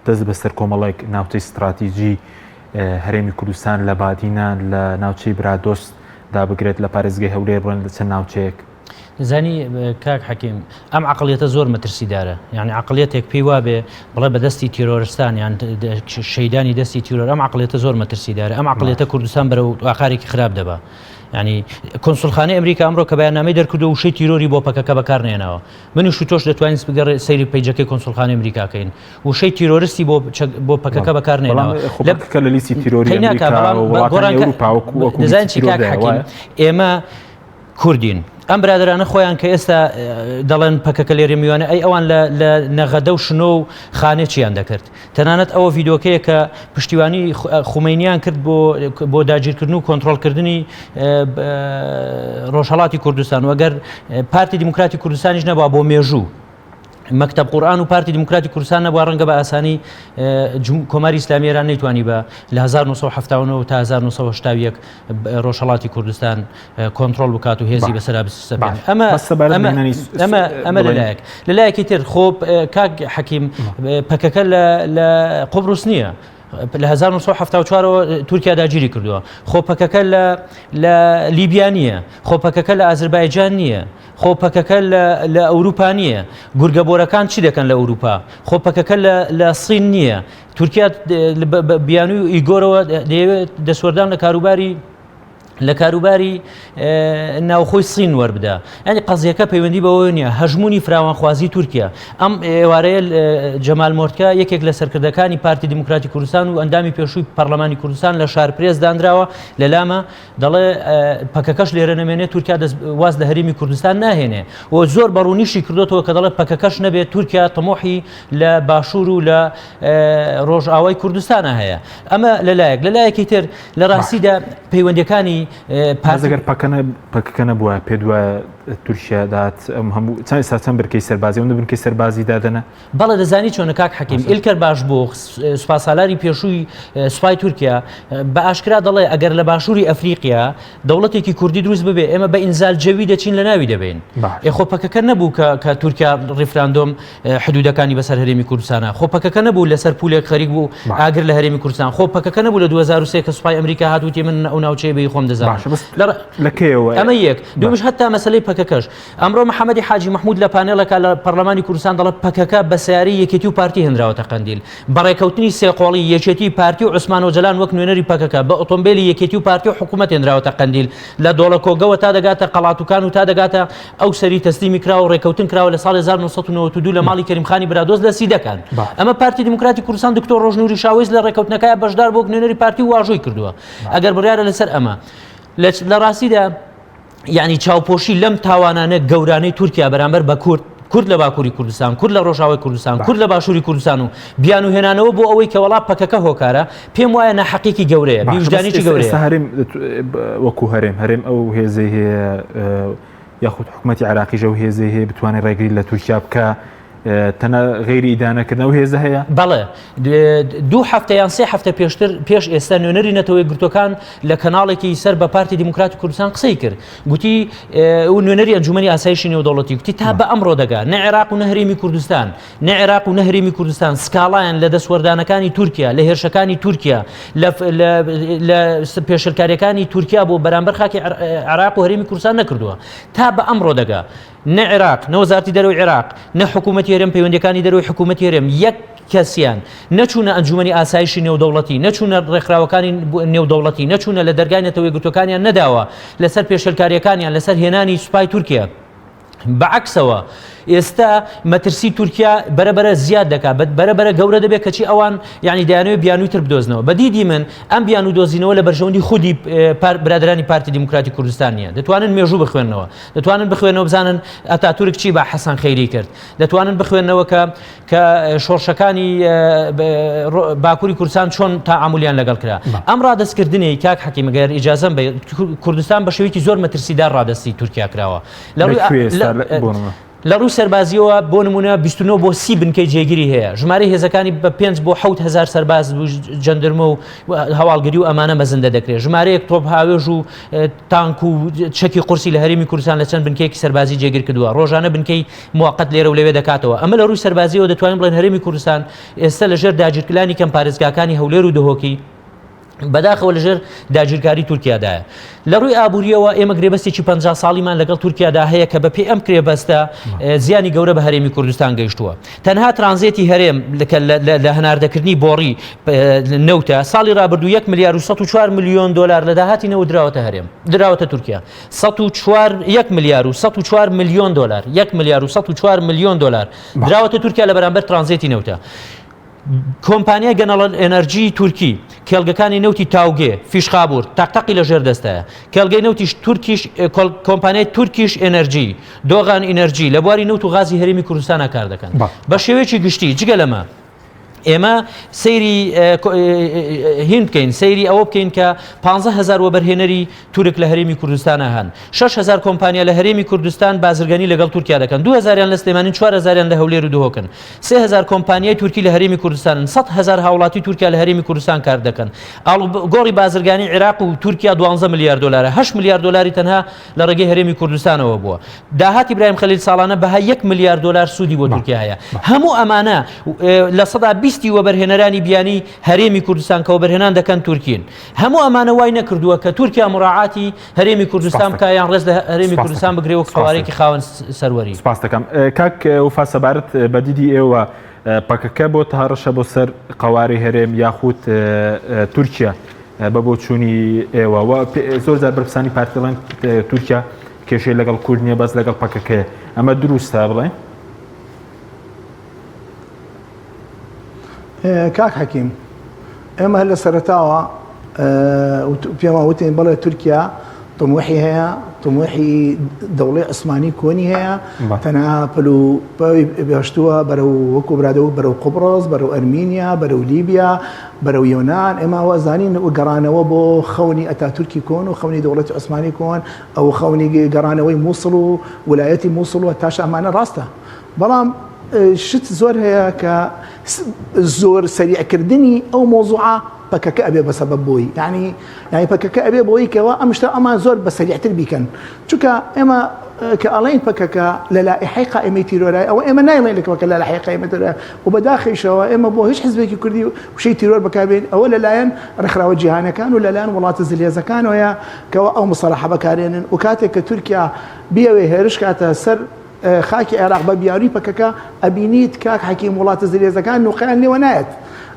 دەست بەسەر کۆمەڵێک ناوچەی ستراتیجی هەرێمی کوردستان لە بادینان لە ناوچەی برادۆست دابگرێت لە پارێزگەی هەولێر بڵێن لە چەند ناوچەیەک. دەزانی کاک حەکیم ئەم عەقڵیەتە زۆر مەترسیدارە یعنی عەقڵیەتێک پێی وابێ بڵێ بە دەستی تیرۆرستان یان شەیدانی دەستی تیرۆر ئەم عەقڵیەتە زۆر مەترسیدارە ئەم عەقڵیەتە کوردستان بەرەو ئاقارێکی خراپ دەبا ینی کۆنسولخانەی ئەمریکا ئەمڕۆ کە بەیاننامەی دەرکردو وشەی تیرۆری بۆ پەکەکە بەکار نێناوە منیش و تۆش دەتوانین بگەڕێ سەیری پەیجەکەی کۆنسولخانەی ئەمریکا کەین وشەی تیرۆرستی بۆ بۆ پەکەکە بەکار نێناوە لە پەکەکە لە لیستی تیرۆری ئەمریکا وڵاتانی ئەوروپا وەکو دەزانین چی کاک حەکیم ئێمە کوردین. ئەم برادەرانە خۆیان کە ئێستا دەڵێن پەکەکە لێرە میوانە ئەی ئەوان لە نەغەدە و شنۆ و خانێ چیان دەکرد؟ تەنانەت ئەوە ڤیدۆکەیە کە پشتیوانی خومەینیان کرد بۆ بۆ داگیرکردن و کۆنترۆڵکردنی ڕۆژهەڵاتی کوردستان و ئەگەر پارتی دیموکراتی کوردستانیش نەبا بۆ مێژوو مەکتەب قورئان و پارتی دیموکراتی کوردستان نەبووە ڕەنگە بە ئاسانی کۆماری ئیسلامی ئێران نەیتوانی بە لە 1970 تا 1970 ڕۆژهەڵاتی کوردستان کۆنترۆڵ بکات و هێزی بەسەرا بسەپێنێ ئەمە ئەمە ئەمە لەلایەک لەلایەکی تر خۆ کاک حەکیم پەکەکە لە قوبڕس نییە لە 1970 ەوە تورکیا داگیری کردووە خۆ پەکەکە لە لە لیبیا نییە خۆ پەکەکە لە ئازربایجان نییە خۆ پەکەکە لە لە ئەوروپا نییە گورگە بۆرەکان چی دەکەن لە ئەوروپا خۆ پەکەکە لە لە سین نییە تورکیا بیانوی ئیگۆرەوە دەیەوێت دەسوەردان لە کاروباری لە کاروباری ناوخۆی سین وەربدا ینی قەزیەکە پەیوەندی بەوە نییە هەژمونی فراوانخوازی تورکیا ئەم ئێوارەیە جەمال مۆرتکە یەکێک لە سەرکردەکانی پارتی دیموکراتی کوردستان و ئەندامی پێشووی پەرلەمانی کوردستان لە شارپرێس دانراوە لە لامە دەڵێ پەکەکەش لێرە نەمێنێ تورکیا واز لە هەرێمی کوردستان ناهێنێ و زۆر بەڕوونیشی کردوتەوە کە دەڵێ پەکەکەش نەبێت تورکیا تەمۆحی لە باشوور و لە ڕۆژئاوای کوردستانە هەیە ئەمە لەلایەک لەلایەکی تر لە ڕاستیدا پەیوەندەکانی پارتگەر پەکەنە پەکەکە نەبووە پێ دوایە تورکیا دات ئەم هەموو چەند ئێستا چەند برکەی سەربازی و بنکەی سەربازی دادەنە بەڵێ دەزانی چۆنە کاک حەکیم ئیلکەر باشبوغ سوپاسالاری پێشووی سوپای تورکیا بە ئاشکرا دەڵێ ئەگەر لە باشووری ئەفریقیا دەوڵەتێکی کوردی دروست ببێ ئێمە بە ئینزال جەوی دەچین لە ناوی دەبین ئێ خۆ پەکەکە نەبوو کە کە تورکیا ڕیفراندۆم حدودەکانی بەسەر هەرێمی کوردستانە خۆ پەکەکە نەبوو لەسەر پولێک خەریک بوو ئاگر لە هەرێمی کوردستان خۆ پەکەکە نەبوو لە 2003 کە سوپای ئەمریکا هات وتی من ئەو ناوچەیە بەی خۆم دەزانم لە کەیەوە ئەمە یەک دومش هەتا مەسلەی پەکەکەش ئەمڕۆ محەمەدی حاجی مەحمود لە پانێڵێکا لە پەڕلەمانی کوردستان دەڵێت پەکەکە بە سەیارەی یەکێتی و پارتی هێنراوەتە قەندیل. بە ڕێکەوتنی سێقۆڵی یەکێتی، پارتی و عوسمان ئۆجەلان وەک نوێنەری پەکەکە بە ئۆتۆمبێلی یەکێتی و پارتی و حکومەت هێنراوەتە قەندیل. لە دۆڵەکۆگەوە تا دەگاتە قەڵاتوکان و تا دەگاتە ئەو سەری تەسلیمی کراوە و ڕێکەوتن کراوە لە ساڵی 1992 لە ماڵی کەریم خانی برادۆست لە سیدەکان. ئەمە پارتی دیموکراتی کوردستان دکتۆر ڕۆژ نوری شاوەیس لە ڕێکەوتنەکەیا بەشدار بووە وەک نوێنەری پارتی و واژۆی کردووە. ئەگەر بڕیارە لەسەر ئەمە لە ڕاستیدا یانی چاوپۆشی لەم تاوانانە گەورانەی تورکیا بەرامبەر بە کورد کورد لە باکووری کوردستان کورد لە ڕۆژاوای کوردستان کورد لە باشووری کوردستان و بیان و هێنانەوە بۆ ئەوەی کە وەڵا پەکەکە هۆکارە پێم وایە ناحەقیکی گەورەیە بیوژدانێکی گەورەیە هەرێم وەکو هەرێم هەرێم ئەو هێزەی هەیە یاخود حکوومەتی عراقیش ئەو هێزەی هەیە بتوانێت ڕێگری لە تورکیا بکە تەنها غەیری ئیدانەکردن ئەو هێزە هەیە؟ بەڵێ دوو هەفتە یان سێ هەفتە پێشتر پێش ئێستا نوێنەری نەتەوە یەکگرتووەکان لە کەناڵێکی سەر بە پارتی دیموکراتی کوردستان قسەی کرد گوتی و نوێنەری ئەنجومەنی ئاسایشی نێودەوڵەتی گوتی تا بە ئەمڕۆ دەگا نە عێراق و نە هەرێمی کوردستان نە عێراق و نە هەرێمی کوردستان سکاڵایان لە دەستوەردانەکانی تورکیا لە هێرشەکانی تورکیا لە پێشلکاریەکانی تورکیا بۆ بەرامبەر خاکی عێراق و هەرێمی کوردستان نەکردووە تا بە ئەمڕۆ دەگا نە عێراق، نە وەزارەتی دەرەوەی عێراق، نە حکوومەتی هەرێم، پەیوەندییەکانی دەرەوەی حکوومەتی هەرێم، یەک کەسیان نەچوونە ئەنجوومەنی ئاسایشی نێودەوڵەتی، نەچوونە ڕێکخراوەکانی نێودەوڵەتی، نەچوونە لە دەرگای نەتەوە یەکگرتووەکانیان نەداوە لەسەر پێشێلکارییەکانیان لەسەر هێنانی سوپای تورکیا. بە عەکسەوە. ئێستا مەترسی تورکیا بەرە بەرە زیاد دەکات، بەرە بەرە گەورە دەبێت، کەچی ئەوان یانی دەیانەوێت بیانووی تر بدۆزنەوە. بە دیدی من ئەم بیانوو دۆزینەوە لە بەرژەوەندی خودی برادەرانی پارتی دیموکراتی کوردستان نییە. دەتوانن مێژوو بخوێننەوە، دەتوانن بخوێنەوە بزانن ئەتاتورک چی بە حەسەن خەیری کرد، دەتوانن بخوێننەوە کە کە شۆڕشەکانی باکووری کوردستان چۆن تەعامولیان لەگەڵ کرا. ئەم ڕادەستکردنەی کاک حەکیم گەر ئیجازەم بە کوردستان بە شێوەیەکی زۆر مەترسیدار ڕادەستی تورکیا کراوە. لە ڕووی سەربازیەوە بۆ نمونە 29 بۆ 30 بنکەی جێگیری هەیە ژمارەی هێزەکانی بە 5 بۆ 7 هزار سەرباز و جەندرمە و هەواڵگری و ئەمانە مەزندە دەکرێت ژمارەیەک تۆپ هاوێژ و تانک و چەکی قورسی لە هەرێمی کوردستان لە چەند بنکەیەکی سەربازی جێگیر کردووە ڕۆژانە بنکەی موقت لێرە و لەوێ دەکاتەوە ئەمە لە ڕووی سەربازیەوە دەتوانین بڵێن هەرێمی کوردستان ئێستا لەژێر داگیرکلانی کەم پارێزگاکانی هەولێر و دهۆکی بەداخەوە لەژێر داگیرکاری تورکیادایە. لە ڕووی ئابووریەوە ئێمە گرێبەستێکی 50 ساڵیمان لەگەڵ تورکیادا هەیە کە بەپێی ئەم گرێبەستە زیانی گەورە بە هەرێمی کوردستان گەیشتووە. تەنها ترانزێتی هەرێم لە هەناردەکردنی بۆڕی نەوتە ساڵی رابردوو 1 ملیار و 104 ملیۆن دلار لە داهاتی نەوت دراوەتە هەرێم دراوەتە تورکیا 104 1 ملیار و 104 ملیۆن دلار 1 ملیار و 104 ملیۆن دلار دراوەتە تورکیا لە بەرامبەر ترانزێتی نەوتە. کۆمپانیای گەنەڵ ئێنەرجی تورکی کێڵگەکانی نەوتی تاوگێ، فیشخابور، تەقتەقی لە ژێر دەستایە. کێڵگەی نەوتیش تورکیش کۆمپانیای تورکیش ئێنەرجی، دۆغان ئینەرجی لە بواری نەوت و غازی هەرێمی کوردستانا کار دەکەن. بە شێوەیەکی گشتی جگە لەمە ئێمە سەیری هین بکەین سەیری ئەوە بکەین کە 15 هزار وەبەرهێنەری تورک لە هەرێمی کوردستانا هەن. 6000 کۆمپانیا لە هەرێمی کوردستان بازرگانی لەگەڵ تورکیا دەکەن. دوو هەزاریان لە سلێمانین، چوار هەزاریان لە هەولێر و دهۆکن. 3000 کۆمپانیای تورکی لە هەرێمی کوردستانن. 100 هەزار هاوڵاتی تورکیا لە هەرێمی کوردستان کار دەکەن. ئاڵوگۆڕی بازرگانی عێراق و تورکیا 12 ملیار دۆلارە. 8 ملیار دۆلاری تەنها لە ڕێگەی هەرێمی کوردستانەوە بووە. داهاتی برایم خەلیل ساڵانە بەهای 1 ملیار دۆلار سوودی بۆ تورکیا هەیە. هەموو ئەمانە 20% وەبەرهێنەرانی بیانی هەرێمی کوردستان کە وەبەرهێنان دەکەن تورکین. هەموو ئەمانە وای نەکردووە کە تورکیا مراعاتی هەرێمی کوردستان بکا یان ڕێز لە هەرێمی کوردستان بگرێ وەک قەوارەیەکی خاوەن سەروەری. سپاس دەکەم. کاک وفا سەبارەت بە دیدی ئێوە پەکەکە بۆتە هەڕەشە بۆ سەر قەوارەی هەرێم یاخود تورکیا بە بۆچوونی ئێوە و زۆر جار بەرپرسانی پارتی دەڵێن تورکیا کێشەی لەگەڵ کورد نییە بەس لەگەڵ پەکەکەیە ئەمە دروستە بڵێ؟ کاک حەکیم ئێمە هەر لە سەرەتاوە پێمان وتین بەڵێ تورکیا طموحی هەیە طموحی دەوڵی عوسمانی کۆنی هەیە تەنها پل و بێشتووە بەرەو وەکو برادەوە بەرەو قوبڕس بەرەو ئەرمینیا بەرەو لیبیا بەرەو یۆناان ئێمە وازانین گەڕانەوە بۆ خەونی ئەتاتورکی کۆن و خەونی دەوڵەتی عوسمانی کۆن ئەو خەونی گەڕانەوەی مووسڵ و ولایەتی مووسڵ و تاش ئەمانە ڕاستە بەڵام شت زۆر هەیە کە زۆر سەریعکردنی ئەو مۆزوعە پەکەکە ئەبێ بە سەبەب بۆی یعنی یعنی پەکەکە ئەبێ بۆی کەەوە ئەم شتە ئەمان زۆر بە سەریعتر بیکەن چونکە ئێمە کە ئەڵێن پەکەکە لە لائحەی قائمەی تیرۆرای ئەوە ئێمە نایڵێن لەکەوە کە لە لائحەی قائمەی تیرۆرای و بەداخیشەوە ئێمە بۆ هیچ حزبێکی کوردی وشەی تیرۆر بەکاربێن ئەوە لەلایەن ڕێکخراوە جیهانەکان و لەلایەن وڵاتە زلهێزەکانەوەیە کەەوە ئەو مسەڵەحە بەکارێنن و کاتێک کە تورکیا بیەوێ هێرش کاتە سەر خاکی عێراق بە بیانوی پەکەکە ئەبینیت کاک حەکیم وڵاتە زلهێزەکان نوقەیان لێوە نایەت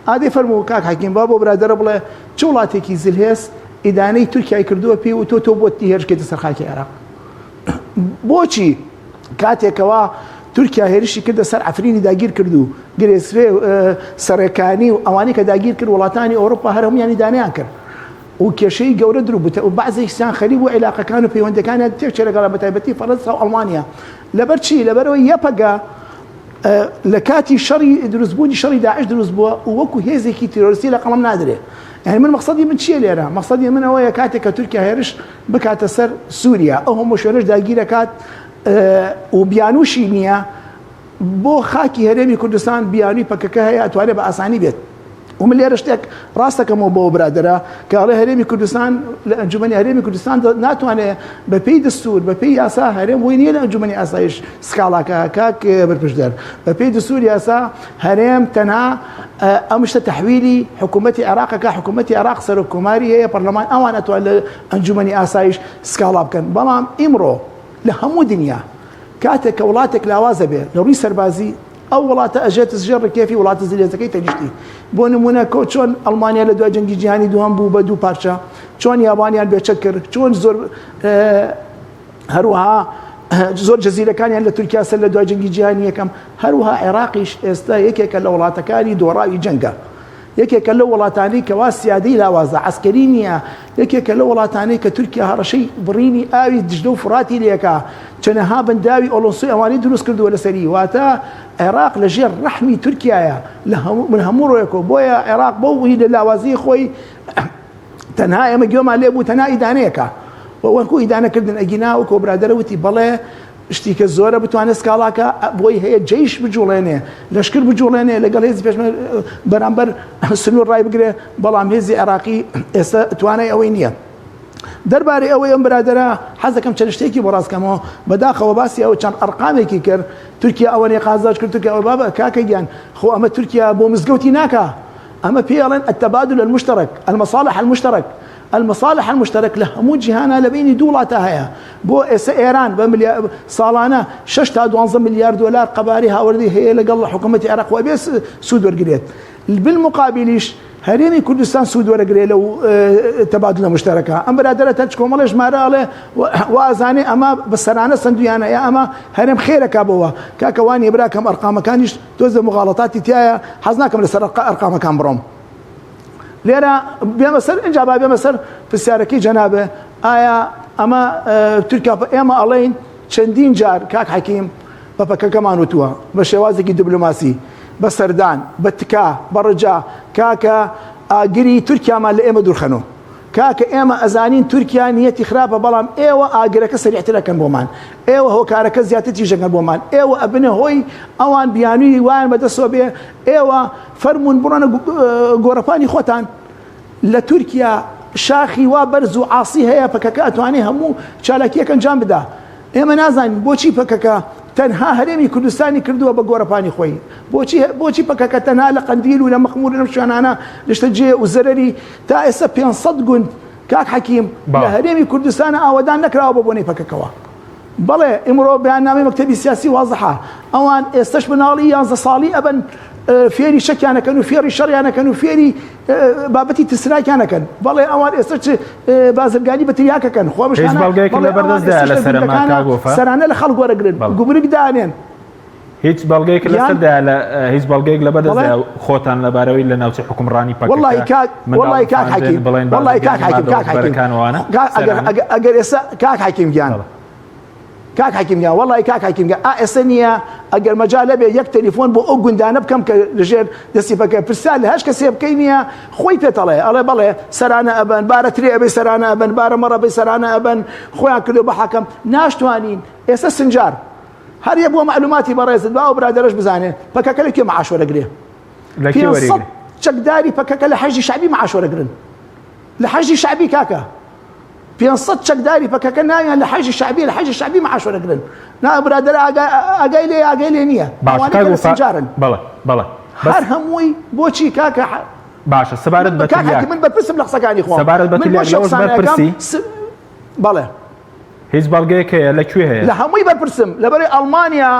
ئادەی فەرموو کاک حەکیم با بۆ برادەرە بڵێ چ وڵاتێکی زلهێز ئیدانەی تورکیای کردووە پێی وتووە تۆ بۆت هێرش کەیتە سەر خاکی عێراق بۆچی کاتێکەوە تورکیا هێرشی کردە سەر عفرینی داگیر کرد و گرێسرێ سەرەکانی و ئەوانەی کە داگیر کرد وڵاتانی ئەوروپا هەر هەمویانی دانیان کرد و کێشەی گەورە دروست بوو و بەعزێکیان خەریک بوو عیلاقەکان و پەیوەندەکانیان تێکچێ لەگەڵ بە تایبەتی فەرەنسا و ئەڵمانیا لەبەر چی لەبەرەوەی یەپەگە لە کاتی شەڕی دروستبوونی شەڕی داعش دروست بووە و وەکو هێزێکی تیرۆریستی لە قەڵەم نادرێ یعنی من مەقصدی من چییە لێرە مەقصدی من ئەوەیە کاتێک کە تورکیا هێرش بکاتە سەر سووریا ئەو هەموو شوێنەش داگیرەکات و بیانوشی نییە بۆ خاکی هەرێمی کوردستان بیانوی پەکەکە هەیە ئەتوانێت بە ئاسانی بێت و من لێرە شتێک ڕاستەکەمەوە بۆ برادەرە کە ئەڵێ هەرێمی کوردستان لە ئەنجومەنی هەرێمی کوردستان ناتوانێت بە پێی دەستور بە پێی یاسا هەرێم بۆی نییە لە ئەنجومەنی ئاسایش سکاڵاکە کاک بەرپشدەر بە پێی دەستور یاسا هەرێم تەنها ئەم شتە تەحویلی حکوومەتی عێراقەکە حکوومەتی عێراق سەرۆک کۆماری هەیە پەرلەمان ئەوان ئەتوان لە ئەنجومەنی ئاسایش سکاڵا بکەن بەڵام ئیمڕۆ لە هەموو دنیا کاتێک کە وڵاتێک لاوازە بێ لە ڕووی سەربازی ئەو وڵاتە ئەژێتە ژێر ڕکێفی وڵاتە زلهێزەکەی تەنیشتی. بۆ نموونە کۆ چۆن ئەڵمانیا لە دوای جەنگی جیهانی دووهەم بوو بە دوو پارچە، چۆن یابانیان بێچەک کرد، چۆن زۆر هەروەها. زۆر جەزیرەکانیان لە تورکیا سەر لە دوای جەنگی جیهانی یەکەم، هەروەها عێراقیش ئێستا یەکێکە لە وڵاتەکانی دۆڕاوی جەنگە. یەکێکە لەو وڵاتانەی کەوا سیادەی لاوازە، عەسکەری نییە، یەکێکە لەو وڵاتانەی کە تورکیا هەڕەشەی بڕینی ئاوی دجلە و فوڕاتی لێکا، چەنەها بەنداوی ئۆڵۆنسۆی ئەوانەی دروست کردووە لەسەری، واتە عێراق لە ژێر ڕەحمی تورکیایە لە هەموو ڕووێکەوە، بۆیە عێراق بەو هیلە لاوازیی خۆی تەنها ئێمە گوێمان لێ بوو تەنها ئیدانەیەکە وەکو ئیدانەکردن ئەگینا وەکو برادەرە وتی بەڵێ شتی کە زۆرە بتوانێت سکاڵاکە بۆی هەیە جەیش بجوڵێنێ لەشکر بجوڵێنێ لەگەڵ هێزی پێشمەرگە بەرامبەر سنوور ڕای بگرێ بەڵام هێزی عێراقی ئێستا توانای ئەوەی نییە. دەربارەی ئەوەی ئەم برادەرە حەز دەکەم چەند شتێکی بۆ ڕاست کەمەوە بەداخەوە باسی ئەو چەند ئەرقامێکی کرد تورکیا ئەوەنەی قازانج کرد تورکیا ئەوە بابە کاکە گیان خۆ ئەمە تورکیا بۆ مزگەوتی ناکا ئەمە پێی ئەڵێن التبادل المشترک المصالح المشترک المصالح المشترک لە هەموو جیهانا لە بەینی دوو وڵاتا هەیە بۆ ئێستا ئێران بە ساڵانە 6 تا 12 ملیار دۆلار قەبارەی هاوردەی هەیە لەگەڵ حکوومەتی عێراق و ئەبێ سوود وەرگرێت بالمقابلیش هەرێمی کوردستان سوود وەرەگرێ لەو تبادل مشترکە ئەم برادەرە تەچ کۆمەڵێ ژمارە ئەڵێ وازانێ ئەمە بە سەرانە سندویانە یا ئەمە هەرێم خێرەکە بۆوە کاکە وانیە براکەم ئەرقامەکانیش تۆزێ مغاڵەتاتی تایە حەز ناکەم لەسەر ئەرقامەکان بڕۆم لێرە بێمە سەر ئینجا با بێمە سەر پرسیارەکەی جەنابێ ئایا ئەمە تورکیا ئێمە ئەڵێین چەندین جار کاک حەکیم بە پەکەکەمان وتووە بە شێوازێکی دیبلۆماسی بە سەردان بە تکا بە ڕجا کاکە ئاگری تورکیامان لە ئێمە دوورخەنەوە کاکە ئێمە ئەزانین تورکیا نیەتی خراپە بەڵام ئێوە ئاگرەکە سەریعتر ئەکەن بۆمان ئێوە هۆکارەکە زیاتر تیژ ئەکەن بۆمان ئێوە ئەبنە هۆی ئەوان بیانووی وایان بەدەستەوە بێ ئێوە فەرموون بڕۆنە گۆڕەپانی خۆتان لە تورکیا شاخی وا بەرز و عاسی هەیە پەکەکە ئەتوانێ هەموو چالاکیەک ئەنجام بدا ئێمە نازانین بۆچی پەکەکە تەنها هەرێمی کوردستانی کردووە بە گۆڕەپانی خۆی بۆچی بۆچی پەکەکە تەنها لە قەندیل و لە مەخمور و لەم شوێنانە نیشتەجێ و زەرەری تا ئێستا 500 گوند کاک حەکیم لە هەرێمی کوردستان ئاوەدان نەکراوە بە بۆنەی پەکەکەوە بەڵێ ئیمڕۆ بەیاننامەی مەکتەبی سیاسی وازحە ئەوان ئێستش مناڵی یانزە ساڵی ئەبن فێری شەکیانەکەن و فێری شەڕیانەکەن و فێری بابەتی ترسناکیانەکەن بەڵێ ئەوان ئێستا چ بازرگانی بە تریاکەکەن خۆ هیچ بەڵگەیەک لەبەردەستدایە لەسەر ئەمە کاک وەفا؟ سەرانە لە خەڵک وەرەگرن گومرگ دانێن. هیچ بەڵگەیەک لەسەردایە لە هیچ بەڵگەیەک لەبەردەستدایە خۆتان لەبارەوەی لە ناوچەی حوکمڕانی پەکەکە وەڵڵاهی کاک وەڵڵاهی کاک حەکیم بڵێن وەڵڵاهی کاک حەکیم کاک حەکیم ئەگەر ئەگەر ئێستا کاک حەکیم گیان کاک حەکیم گیان وەڵی کاک حەکیم گیان ئا ئێستا نییە ئەگەر مەجال هەبێ یەک تەلیفۆن بۆ ئەو گوندانە بکەم کە لەژێر دەستی پەکە پرسیار لە هەش کەسێ بکەی نییە خۆی پێتەڵێ ئەڵێ بەڵێ سەرانە ئەبەن بارە ترێ ئەبەی سەرانە ئەبەن بارە مەڕە بەی سەرانە ئەبەن خۆیان کردو بە حاکم ناشتوانین ئێستا سنجار هەر یەک بۆ معلوماتی بەڕێزت با ئەو برادەرەش بزانێ پەکەکە لە کوێ معاش وەرەگرێ لە کوێ وەرەگرێ چەکداری پەکەکە لە حەشدی شەعبی معاش وەرەگرن لە حەشدی شەعبی کاکە 500 چەکداری پەکەکە ناویان لە حەشدی شەعبی لە حەشدی شەعبی معاش وەرەگرن نا برادەر ئاگای لێ ئاگای لێ نییە باشە کاک وەفا بەڵێ بەڵێ هەر هەمووی بۆچی کاکە باشە سەبارەت بە تلیاک من بەرپرسم لە قسەکانی خۆم سەبارەت بە تلیاک لەوەش بەرپرسی بەڵێ هیچ بەڵگەیەک هەیە لە کوێ هەیە لە هەمووی بەرپرسم لەبەرەی ئەڵمانیا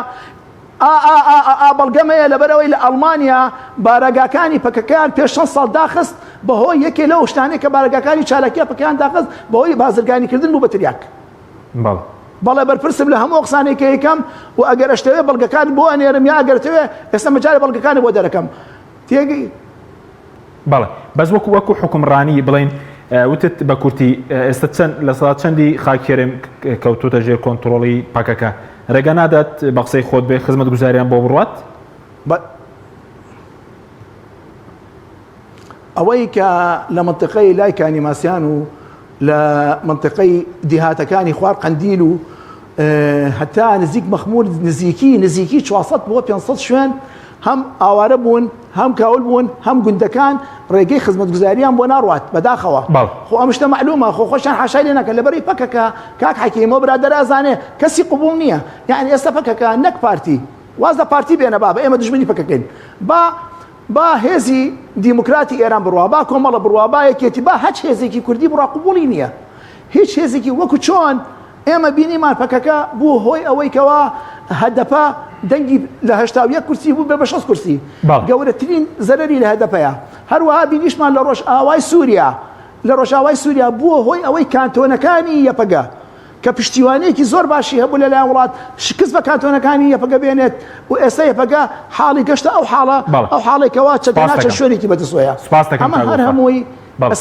ئا ئا ئا ئا ئا بەڵگەم هەیە لەبەرئەوەی لە ئەڵمانیا بارەگاکانی پەکەکەیان پێش چەند ساڵ داخست بەهۆی یەکێ لەو شتانەی کە بارەگاکانی چالاکیە پەکەیان داخست بەهۆی بازرگانی کردن بوو بە تریاک. بەڵێ. بەڵێ بەرپرسم لە هەموو ئەو قسانەی کە ئەیکەم و ئەگەر ئەشتەوێ بەڵگەکانت بۆ ئەنێرم یا ئەگەر ئەتەوێ ئێستا مەجالە بەڵگەکانت بۆ دەرەکەم تێگەی. بەڵێ بەس وەکو وەکو حوکمڕانی بڵێین وتت بە کورتی ئێستا چەند لە سەدا چەندی خاکی هەرێم کەوتوتە ژێر کۆنتڕۆڵی پەکەکە ڕێگە نادات بە قسەی خۆت بێ خزمەتگوزاریان بۆ بڕوات؟ ئەوەی کە لە مەنتیقەی لای کانی ماسیان و لە مەنتیقەی دیهاتەکانی خوار قەندیل و هەتا نزیک مەخمور نزیکی نزیکی 400 بۆ 500 شوێن هەم ئاوارە بوون هەم کاول بوون هەم گوندەکان ڕێگەی خزمەتگوزاریان بۆ ناڕوات بەداخەوە خۆ ئەم شتە معلومە خۆ خۆشیان حاشای لێ ناکەن لەبەری پەکەکە کاک حەکیمەوە برادەر ئەزانێ کەسی قبوڵ نییە یعنی ئێستا پەکەکە نەک پارتی واز لە پارتی بێنە بابە ئێمە دژمنی پەکەکەین با با هێزی دیموکراتی ئێران بڕوا با کۆمەڵە بڕوا با یەکێتی با هەچ هێزێکی کوردی بڕوا قبوڵی نییە هیچ هێزێکی وەکو چۆن ئێمە بینیمان پەکەکە بوو هۆی ئەوەی کەوا هەدەپە دەنگی لە 81 کورسی بوو بە 60 کورسی گەورەترین زەرەری لە هەدەپەیە هەروەها بینیشمان لە ڕۆژئاوای سووریا لە ڕۆژئاوای سووریا بووە هۆی ئەوەی کانتۆنەکانی یەپەگە. کە پشتیوانیەکی زۆر باشی هەبوو لەلایەن وڵات شکست بە کانتۆنەکانی یەپەگە بێنێت و ئێستا یەپەگە حاڵی گەشتە ئەو حاڵە ئەو حاڵێک کەوا چەکە ناچە شوێنێکی بەدەستەوەیە ئەمە هەر هەمووی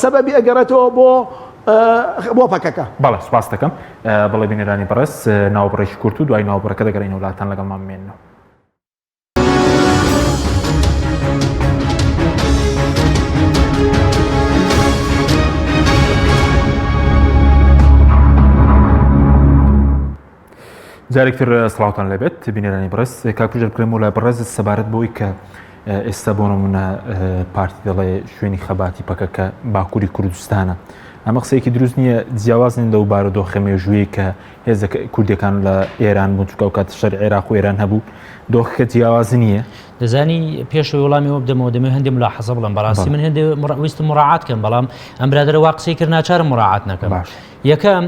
سەبەبی ئەگەڕێتەوە بۆ بۆ پەکەکە. بەڵێ سوپاست دەکەم. بەڵێ بینەرانی بەڕێز ناوبڕێکی کورت و دوای ناوبڕەکە دەگەڕێینەوە لاتان لەگەڵمان بمێننەوە. جارێکتر سڵاوتان لەبێت بینەرانی بەڕێز کاک پژەر بکرێم و لای بەڕێز سەبارەت بۆی کە ئێستا بۆ نمونە پارتی دەڵێ شوێنی خەباتی پەکەکە باکووری کوردستانە ئەمە قسەیەکی دروست نییە جیاواز نین لەو بارودۆخە مێژوویە کە هێزە کوردەکان لە ئێران بوون چونکە ئەو کات شەری عێراق و ئێران هەبوو دۆخەکە جیاواز نییە. دەزانی پێش ئەوەی وەڵامی ئەوە بدەمەوە دەمەوێت هەندێک ملاحەزە بڵێم بەڕاستی من هەندێ ویستم مراعات کەم بەڵام ئەم برادەرە وا قسەی کرد ناچارم مراعات نەکەم باش. یەکەم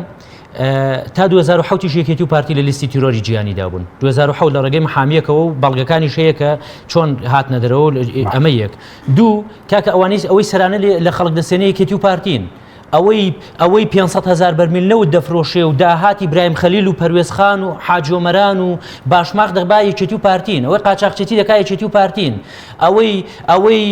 تا 2007 یش یەکێتی و پارتی لە لیستی تیرۆری جیهانیدا بوون 2007 لە ڕێگەی محامیەکەوە و بەڵگەکانیش هەیە کە چۆن هاتنە دەرەوە ئەمە یەک دوو کاکە ئەوانەی ئەوەی سەرانە لە خەڵک دەسێنێ یەکێتی و پارتین ئەوەی ئەوەی 500 هەزار بەرمیل نەوت دەفرۆشێ و داهاتی برایم خەلیل و پەروێز خان و حاجی ئۆمەران و باشماخ دەبا یەکێتی و پارتین ئەوەی قاچاخچێتی دەکا یەکێتی و پارتین ئەوەی ئەوەی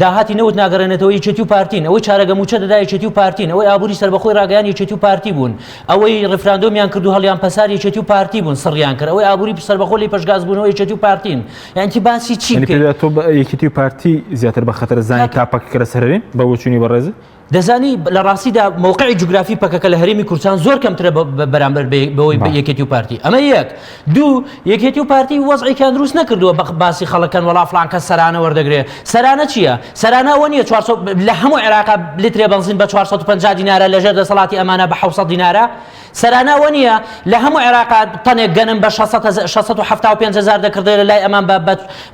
داهاتی نەوت ناگەڕێنێتەوە یەکێتی و پارتین ئەوەی چارەگە موچە دەدا یەکێتی و پارتین ئەوەی ئابووری سەربەخۆی ڕاگەیان یەکێتی و پارتی بوون ئەوەی ڕفراندۆمیان کرد و هەڵیان پەسار یەکێتی و پارتی بوون سڕیان کرد ئەوەی ئابووری سەربەخۆ لی پەشگاز بوونەوە یەکێتی و پارتین یانی تی باسی چی یعنی بکەین؟ پێت تۆ بە یەکێتی و پارتی زیاتر بە خەتەر زانی تا پەکەکە لەسەر هەرێم بە بۆچوونی بەڕێزت؟ دەزانی لە ڕاستیدا مەوقعی جوگرافی پەکەکە لە هەرێمی کوردستان زۆر کەمترە بەرامبەر بەوەی بە یەکێتی و پارتی ئەمە یەک دوو یەکێتی و پارتی وەزعێکیان دروست نەکردووە بە باسی خەڵکەن وەڵا فڵان کەس سەرانە وەردەگرێ سەرانە چییە سەرانە ئەوە نییە 400 لە هەموو عێراق لترێ بەنزین بە 450 دینارە لەژێر دەسەڵاتی ئەمانە بە 700 دینارە سەرانە ئەوە نییە لە هەموو عێراقا تەنێک گەنم بە 675 هزار دەکڕدرێت لە لای ئەمان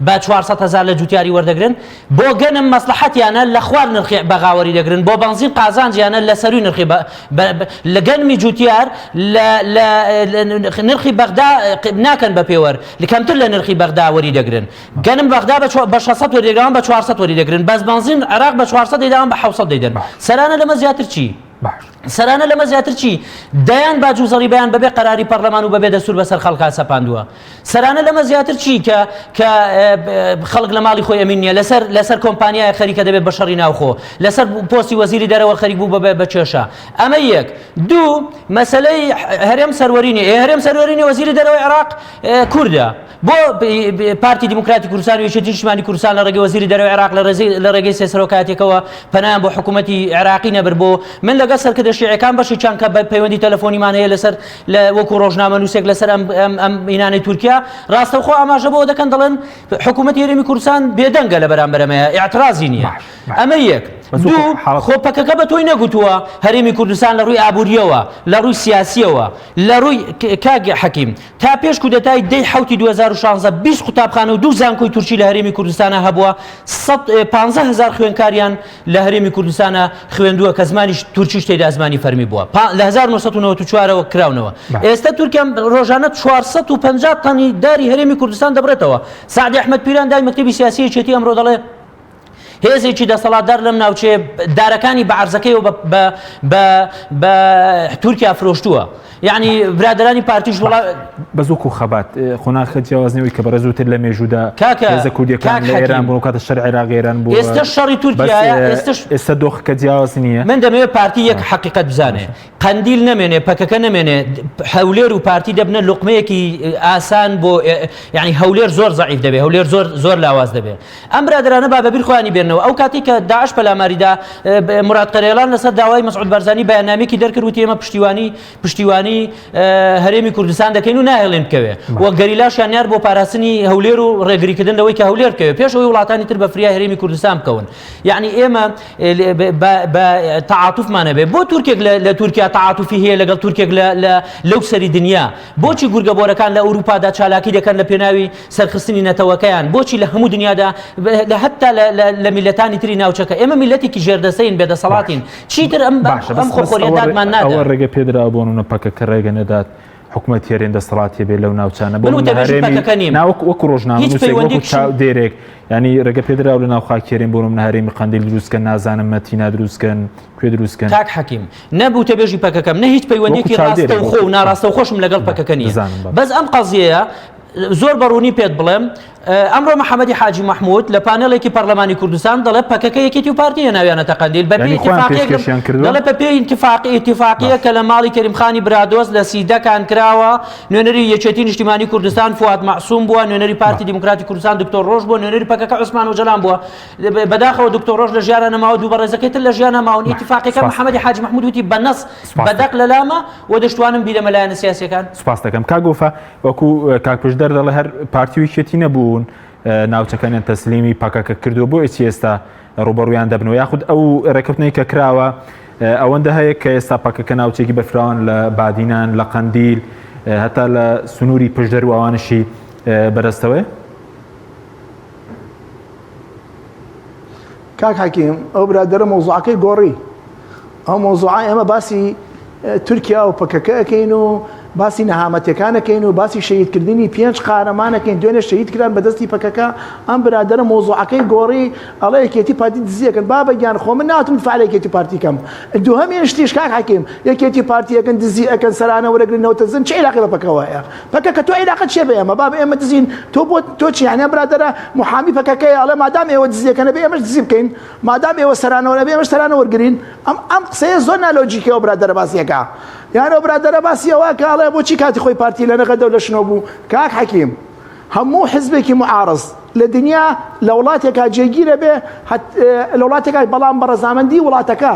بە 400 هزار لە جوتیاری وەردەگرن بۆ گەنم مەسڵەحەتیانە لە خوار نرخی بەغا وەری دەگرن بۆ بەنزین قازانجیانە لە سەروی نرخی لە گەنمی جوتیار لە نرخی بەغدا ناکەن بە پێوەر کەمتر لە نرخی بەغدا وەری دەگرن گەنم بەغدا بە 600 وەری دەگرن بە 400 وەری دەگرن بەس بەنزین عێراق بە 400 دەیداوان بە 700 دەیدەن سەرانە لەمە زیاتر چی؟ باش. سەرانە لەمە زیاتر چی؟ دەیان باج و زەڕیبەیان بەبێ قەراری پەڕلەمان و بەبێ دەستور بەسەر خەڵکا سەپاندووە. سەرانە لەمە زیاتر چی کە کە خەڵک لە ماڵی خۆی ئەمین نییە لەسەر لەسەر کۆمپانیایەک خەریکە دەبێت بە شەڕی ناوخۆ لەسەر پۆستی وەزیری دەرەوە خەریک بوو بە بە کێشە ئەمە یەک دوو مەسەلەی هەرێم سەروەری نییە هەرێم سەروەری نییە وەزیری دەرەوەی عێراق کوردە بۆ پارتی دیموکراتی کوردستان و یەکێتی نیشتمانی کوردستان لە ڕێگەی وەزیری دەرەوەی عێراق لە ڕێگەی سێ سەرۆکایەتیەکەوە پەنایان بۆ حکوومەتی عێراقی نەبرد بۆ من لەگەڵ سەرکردە شیعەکان بەشێکیان کە بە پەیوەندی تەلەفۆنیمان هەیە لەسەر لە وەکو ڕۆژنامەنووسێک لەسەر ئەم ئەم ئەم ئینانەی تورکیا ڕاستەوخۆ ئاماژە بەوە دەکەن دەڵێن حکوومەتی هەرێمی کوردستان بێدەنگە لە بەرامبەر ئەمەیە ئیعترازی نییە ئەمە یەک دوو خۆ پەکەکە بە تۆی نەگوتووە هەرێمی کوردستان لە ڕووی ئابووریەوە لە ڕووی سیاسیەوە لە ڕووی کاک حەکیم تا پێش کودەتای دەی حەوتی 2016 20 قوتابخانە و دوو زانکۆی تورکی لە هەرێمی کوردستانە هەبووە 15 هزار خوێنکاریان لە هەرێمی کوردستانە خوێندووە کە زمانیش تورکیش تێدا زمانی فەرمی بووە لە 1994ەوە کراونەوە ئێستا تورکیا ڕۆژانە 450 تەنی داری هەرێمی کوردستان دەبرێتەوە سعدی ئەحمەد پیران دای مەکتەبی سیاسی یەکێتی ئەمڕۆ دەڵێ هێزێکی دەسەڵاتدار لەم ناوچەیە دارەکانی بە عەرزەکەیەوە بە بە بە بە تورکیا فرۆشتووە یعنی برادرانی پارتیش وڵا بەس وەکو خەبات قۆناخە جیاواز نییە کە بەڕێز وتت لە مێژوودا کاکە هێزە کوردیەکان کاک لە ئێران حەکیم بوون و کاتە شەڕی عێراق ئێران بووە ئێستا شەڕی بەس تورکیایە ئێستش ئێستا دۆخەکە جیاواز نییە من دەمەوێت پارتی یەک حەقیقەت بزانێ قەندیل نەمێنێ پەکەکە نەمێنێ هەولێر و پارتی دەبنە لوقمەیەکی ئاسان بۆ یعنی هەولێر زۆر زەعیف دەبێ هەولێر زۆر زۆر لاواز دەبێ ئەم برادەرانە با بەبیر خۆیانی بێنەوە ئەو کاتێک کە داعش پەلاماریدا مراد قەرێڵان لەسەر داوای مەسعود بارزانی بەیاننامەیەکی دەرکرد وتی ئێمە پشتیوانی پشتیوانی هەرێمی کوردستان دەکەین و ناهێڵین بکەوێ و گەریلاشیان نار بۆ پاراستنی هەولێر و ڕێگریکردن لەوەی کە هەولێر بکەوێ پێش ئەوەی وڵاتانی تر بە فریای هەرێمی کوردستان بکەون یعنی ئێمە بە تەعاتوفمان هەبێ بۆ تورکێک لە تورکیا تەعاتوفی هەیە لەگەڵ تورکێک لە لەو سەری دنیا بۆچی گورگە بۆرەکان لە ئەوروپادا چالاکی دەکەن لە پێناوی سەرخستنی نەتەوەکەیان بۆچی لە هەموو دنیادا لە هەتا لە میلەتانی تری ناوچەکە ئێمە میلەتێکی ژێردەسەین بێدەسەڵاتین چیتر ئەم باشە ئەم خۆخۆریە دادمان نادا ئەوە ڕێگە پێدراوە بۆ نمونە پەکەکە ڕێگە نەدات. حکومەتی هەرێم دەسەڵاتی هەبێ لەو ناوچانە بۆ هەرێمی ناوەک وەکو ڕۆژنامەنووسێک وەکو چاودێرێک ینی ڕێگە پێدراو لە ناو خاکی هەرێم بۆ نمونە هەرێمی قەندیل دروستکەن نازانم مەتینا دروستکەن کوێ دروستکەن کاک حەکیم نە وتەبێژی پەکەکەم نە هیچ پەیوەندیەکی ڕاستەوخۆ و ناڕاستەوخۆشم لەگەڵ پەکەکە نییە بەس ئەم قەزیەیە زۆر بەڕوونی پێت بڵێم ئەمڕۆ محەممەدی حاجی مححمود لە پانێڵێکی پەرلەمانی کوردستان دەڵێ پەکەکە یەکێتی و پارتی هێناویانەتە قەندیل بە پێی دەڵێ بە پێی اتفاقی اتفاقیە کە لە ماڵی کەریم خانی برادۆست لە سیدەکان کراوە نوێنەری یەکێتی نیشتیمانی کوردستان فواد مەعسوم بووە نوێنەری پارتی دیموکراتی کوردستان دکتۆر ڕۆژ بووە نوێنەری پەکەکە عوسمان ئۆجەلان بووە بەداخەوە دکتۆر ڕۆژ لە ژیانە نەماوە دوو بەڕێزەکەی تر لە ژیانە ماون ئیتفاقەکە محەممەدی حاجی محمود وتی بە نەس بەدەق لەلامە و دەشتوانم بیرەمە لایەنە سیاسیەکان. سوپاس دەکەم کاک وەفا وەکو کاک پشدەر دەڵێ هەر پارتی و یەکێتی نەبوون ناوچەکانیان تەسلیمی پەکەکە کردووە بۆ ئێچی ئێستا ڕوبەڕویان دەبنەوە یاخود ئەو ڕێککەوتنەی کە کراوە ئەوەندە هەیە کە ئێستا پەکەکە ناوچێکی بەرفراوان لە بادینان لە قەندیل هەتا لە سنووری پشدەر و ئەوانشی بەرەستەوەی کاک حەکیم ئەو برادەرە مەوزوعەکەی گۆڕی ئەو مەوزوعە ئێمە باسی تورکیا و پەکەکە ئەەکەین و باسی نەهامەتەکان ئەەکەین و باسی شەهیدکردنی پێنج قارەمانەکەین دوێنێ شەهید کران بەدەستی پەکەکە ئەم برادەرە مەوزوعەکەی گۆڕی ئەڵێ یەکێتی پارتی دزیەکەن بابە گیان خۆ من ناتم دفاع لە یەکێتی پارتی کەم دووهەمین شتیش کاک حەکیم یەکێتی پارتیەکەن دزی ئەکەن سەرانە وەرەگرنەوە تەزن چ عیلاقی بە پەکەوە هەیە پەکەکە تۆ عیلاقت چیە بە ئێمە بابە ئێمە دزین تۆ بۆ تۆ چی یعنی ئەم برادەرە محامی پەکەکەیە ئەڵێ مادام ئێوە دزیەکەن ئەبێ ئێمەش دزی بکەین مادام ئێوە سەرانەوە ئەبێ ئێمەش سەرانە وەرگرین ئەم ئەم قسەیە زۆر نالۆجیکە ئەو برادەرە باسیەکە یان ئەو برادەرە باسی ئەوە کە ئەڵێ بۆچی کاتی خۆی پارتی لە نەغەدە و لە شنۆ بوو کاک حەکیم هەموو حزبێکی معارض لە دنیا لە وڵاتێکا جێگیرە بێ لە وڵاتێکا بەڵام بە ڕەزامەندی وڵاتەکە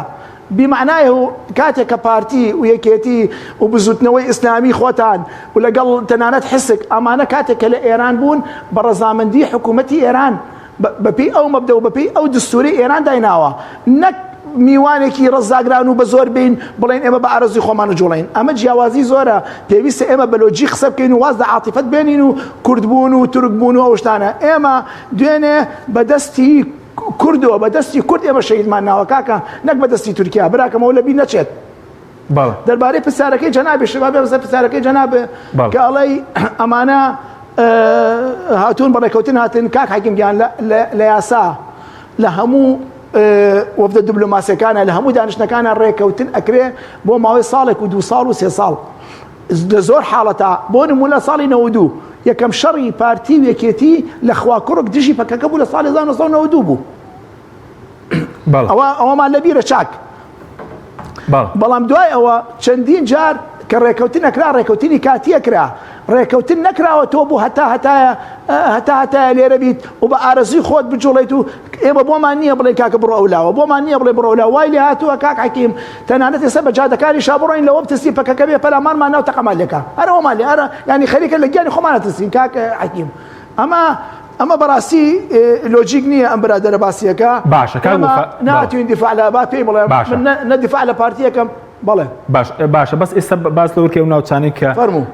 بیمەعنایه و کاتێک کە پارتی و یەکێتی و بزوتنەوەی ئیسلامی خۆتان و لەگەڵ تەنانەت حسک ئەمانە کاتێک کە لە ئێران بوون بە ڕەزامەندی حکوومەتی ئێران بەپێی ئەو مەبدە و بەپێی ئەو دستوری ئێران دایناوە نەک میوانێکی ڕەزاگران و بە زۆر بین بڵێن ئێمە بە ئارەزوی خۆمان جوڵین ئەمە جیاوازی زۆرە پێویستە ئێمە بە لۆجی قسە بکەین و واز لە عاتیفەت بێنین و کوردبوون و تورکبوون و ئەو شتانە ئێمە دوێنێ بەدەستی کوردەوە بە دەستی کورد ئێمە شەهیدمان ناوە کاکە نەک بە دەستی تورکیا براکەم ئەوە لەبیر نەچێت. بەڵێ. دەربارەی پرسیارەکەی جەنابیش با بێمە سەر پرسیارەکەی جەناب بەڵێ. کە ئەڵێی ئەمانە هاتوون بە ڕێکەوتن هاتن کاک حەکیم گیان لە یاسا لە هەموو وەفدە دیبلۆماسیەکانە لە هەموو دانیشتنەکانە ڕێکەوتن ئەکرێ بۆ ماوەی ساڵێک و دوو ساڵ و سێ ساڵ لە زۆر حاڵەتا بۆ نموونە ساڵی 92 یەکەم شەڕی پارتی و یەکێتی لە خواکوڕک دژی پەکەکە بوو لە ساڵی 1992 بوو ئەوە ئەوەمان لەبیرە چاک بەڵام دوای ئەوە چەندین جار کە ڕێکەوتن ئەکرا ڕێکەوتنی کاتیە کرا ڕێکەوتن نەکراوە تۆ بۆ هەتا هەتایە هەتا هەتایە لێرە بیت و بە ئارەزوی خۆت بجوڵێیت و ئێمە بۆمان نییە بڵێن کاکە بڕۆ ئەولاوە بۆمان نییە بڵێ بڕۆ ئەولاوە وای لێ هاتووە کاک حەکیم تەنانەت ئێستا بە جادەکانیشا بڕۆین لەوە بترسین پەکەکە بێ پەلامارمان ناو تەقەمان لێکا هەر ئەوەمان لێ هەر یانی خەریکە لە گیانی خۆمان ئەترسین کاک حەکیم ئەمە ئەمە بەڕاستی لۆجیک نییە ئەم برادەرە باسیەکە باشە کاک ئێمە وەفا ناتوین دیفاع لە با پێی بڵێم باشە. من نە دیفاع لە پارتیەکەم بەڵێ. باش باشە بەس ئێستا باس لەوە کە ئەو ناوچانەی کە فەرموو.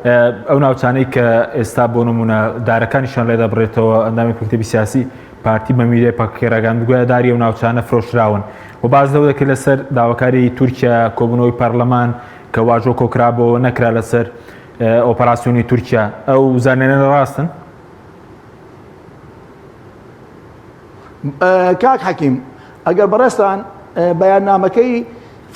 ئەو ناوچانەی کە ئێستا بۆ نمونە دارەکانیشان لێ دەبڕێتەوە ئەندامی مەکتەبی سیاسی پارتی بە میدیای پەکەکەی ڕاگەیاند گوایە داری ئەو ناوچانە فرۆشراون و باس لەوە دەکرێت لەسەر داواکاری تورکیا کۆبوونەوەی پەرلەمان کە واژۆ کۆکرابەوە نەکرا لەسەر ئۆپەراسیۆنی تورکیا ئەو زانیاریانە ڕاستن؟ کاک حەکیم ئەگەر بەڕێزتان بەیاننامەکەی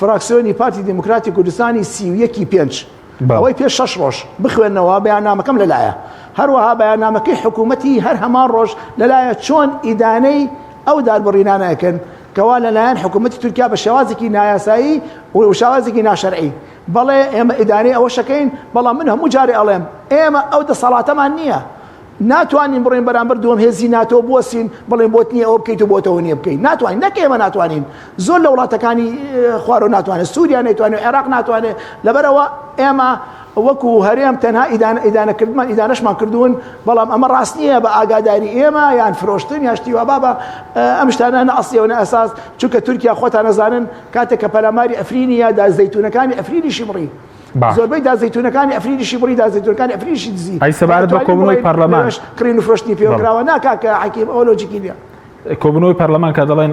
فراکسیۆنی پارتی دیموکراتی کوردستانی 31 پێنج ئەوەی پێش شەش ڕۆژ بخوێنەوە بەیاننامەکەم لەلایە هەروەها بەیاننامەکەی حکوومەتی هەر هەمان ڕۆژ لەلایە چۆن ئیدانەی ئەو داربڕینانە ئەکەن کەوا لەلایەن حکوومەتی تورکیا بە شێوازێکی نایاسایی و شێوازێکی ناشەرعی بەڵێ ئێمە ئیدانەی ئەوەشەکەین بەڵام من هەموو جارێ ئەڵێم ئێمە ئەو دەسەڵاتەمان نییە ناتوانین بڕۆین بەرامبەر دووەم هێزی ناتۆ بوەستین بڵێن بۆت نییە ئەوە بکەیت و بۆت ئەوە نییە بکەیت ناتوانین نەک ئێمە ناتوانین زۆر لە وڵاتەکانی خوارەوە ناتوانێت سووریا نەیتوانێت عێراق ناتوانێت لەبەرەوە ئێمە وەکو هەرێم تەنها ئیدانە ئیدانەکردمان ئیدانەشمان کردوون بەڵام ئەمە ڕاست نییە بە ئاگاداری ئێمە یان فرۆشتن یان شتی وا بابە ئەم شتانە نە ئەسڵیە و نە ئەساس چونکە تورکیا خۆتان ئەزانن کاتێک کە پەلاماری ئەفرینی یا دا زەیتونەکانی ئەفرینیشی بڕی زۆربەی دار زەیتونەکانی ئەفرینیشی بڕی دار زەیتونەکانی ئەفرینیشی دزی. ئەی سەبارەت بە کۆبوونەوەی پەرلەمان؟ کڕین و فرۆشتنی پێوە کراوە نا کاک حەکیم ئەوە لۆجیکی نییە. کۆبوونەوەی پەرلەمان کە دەڵێن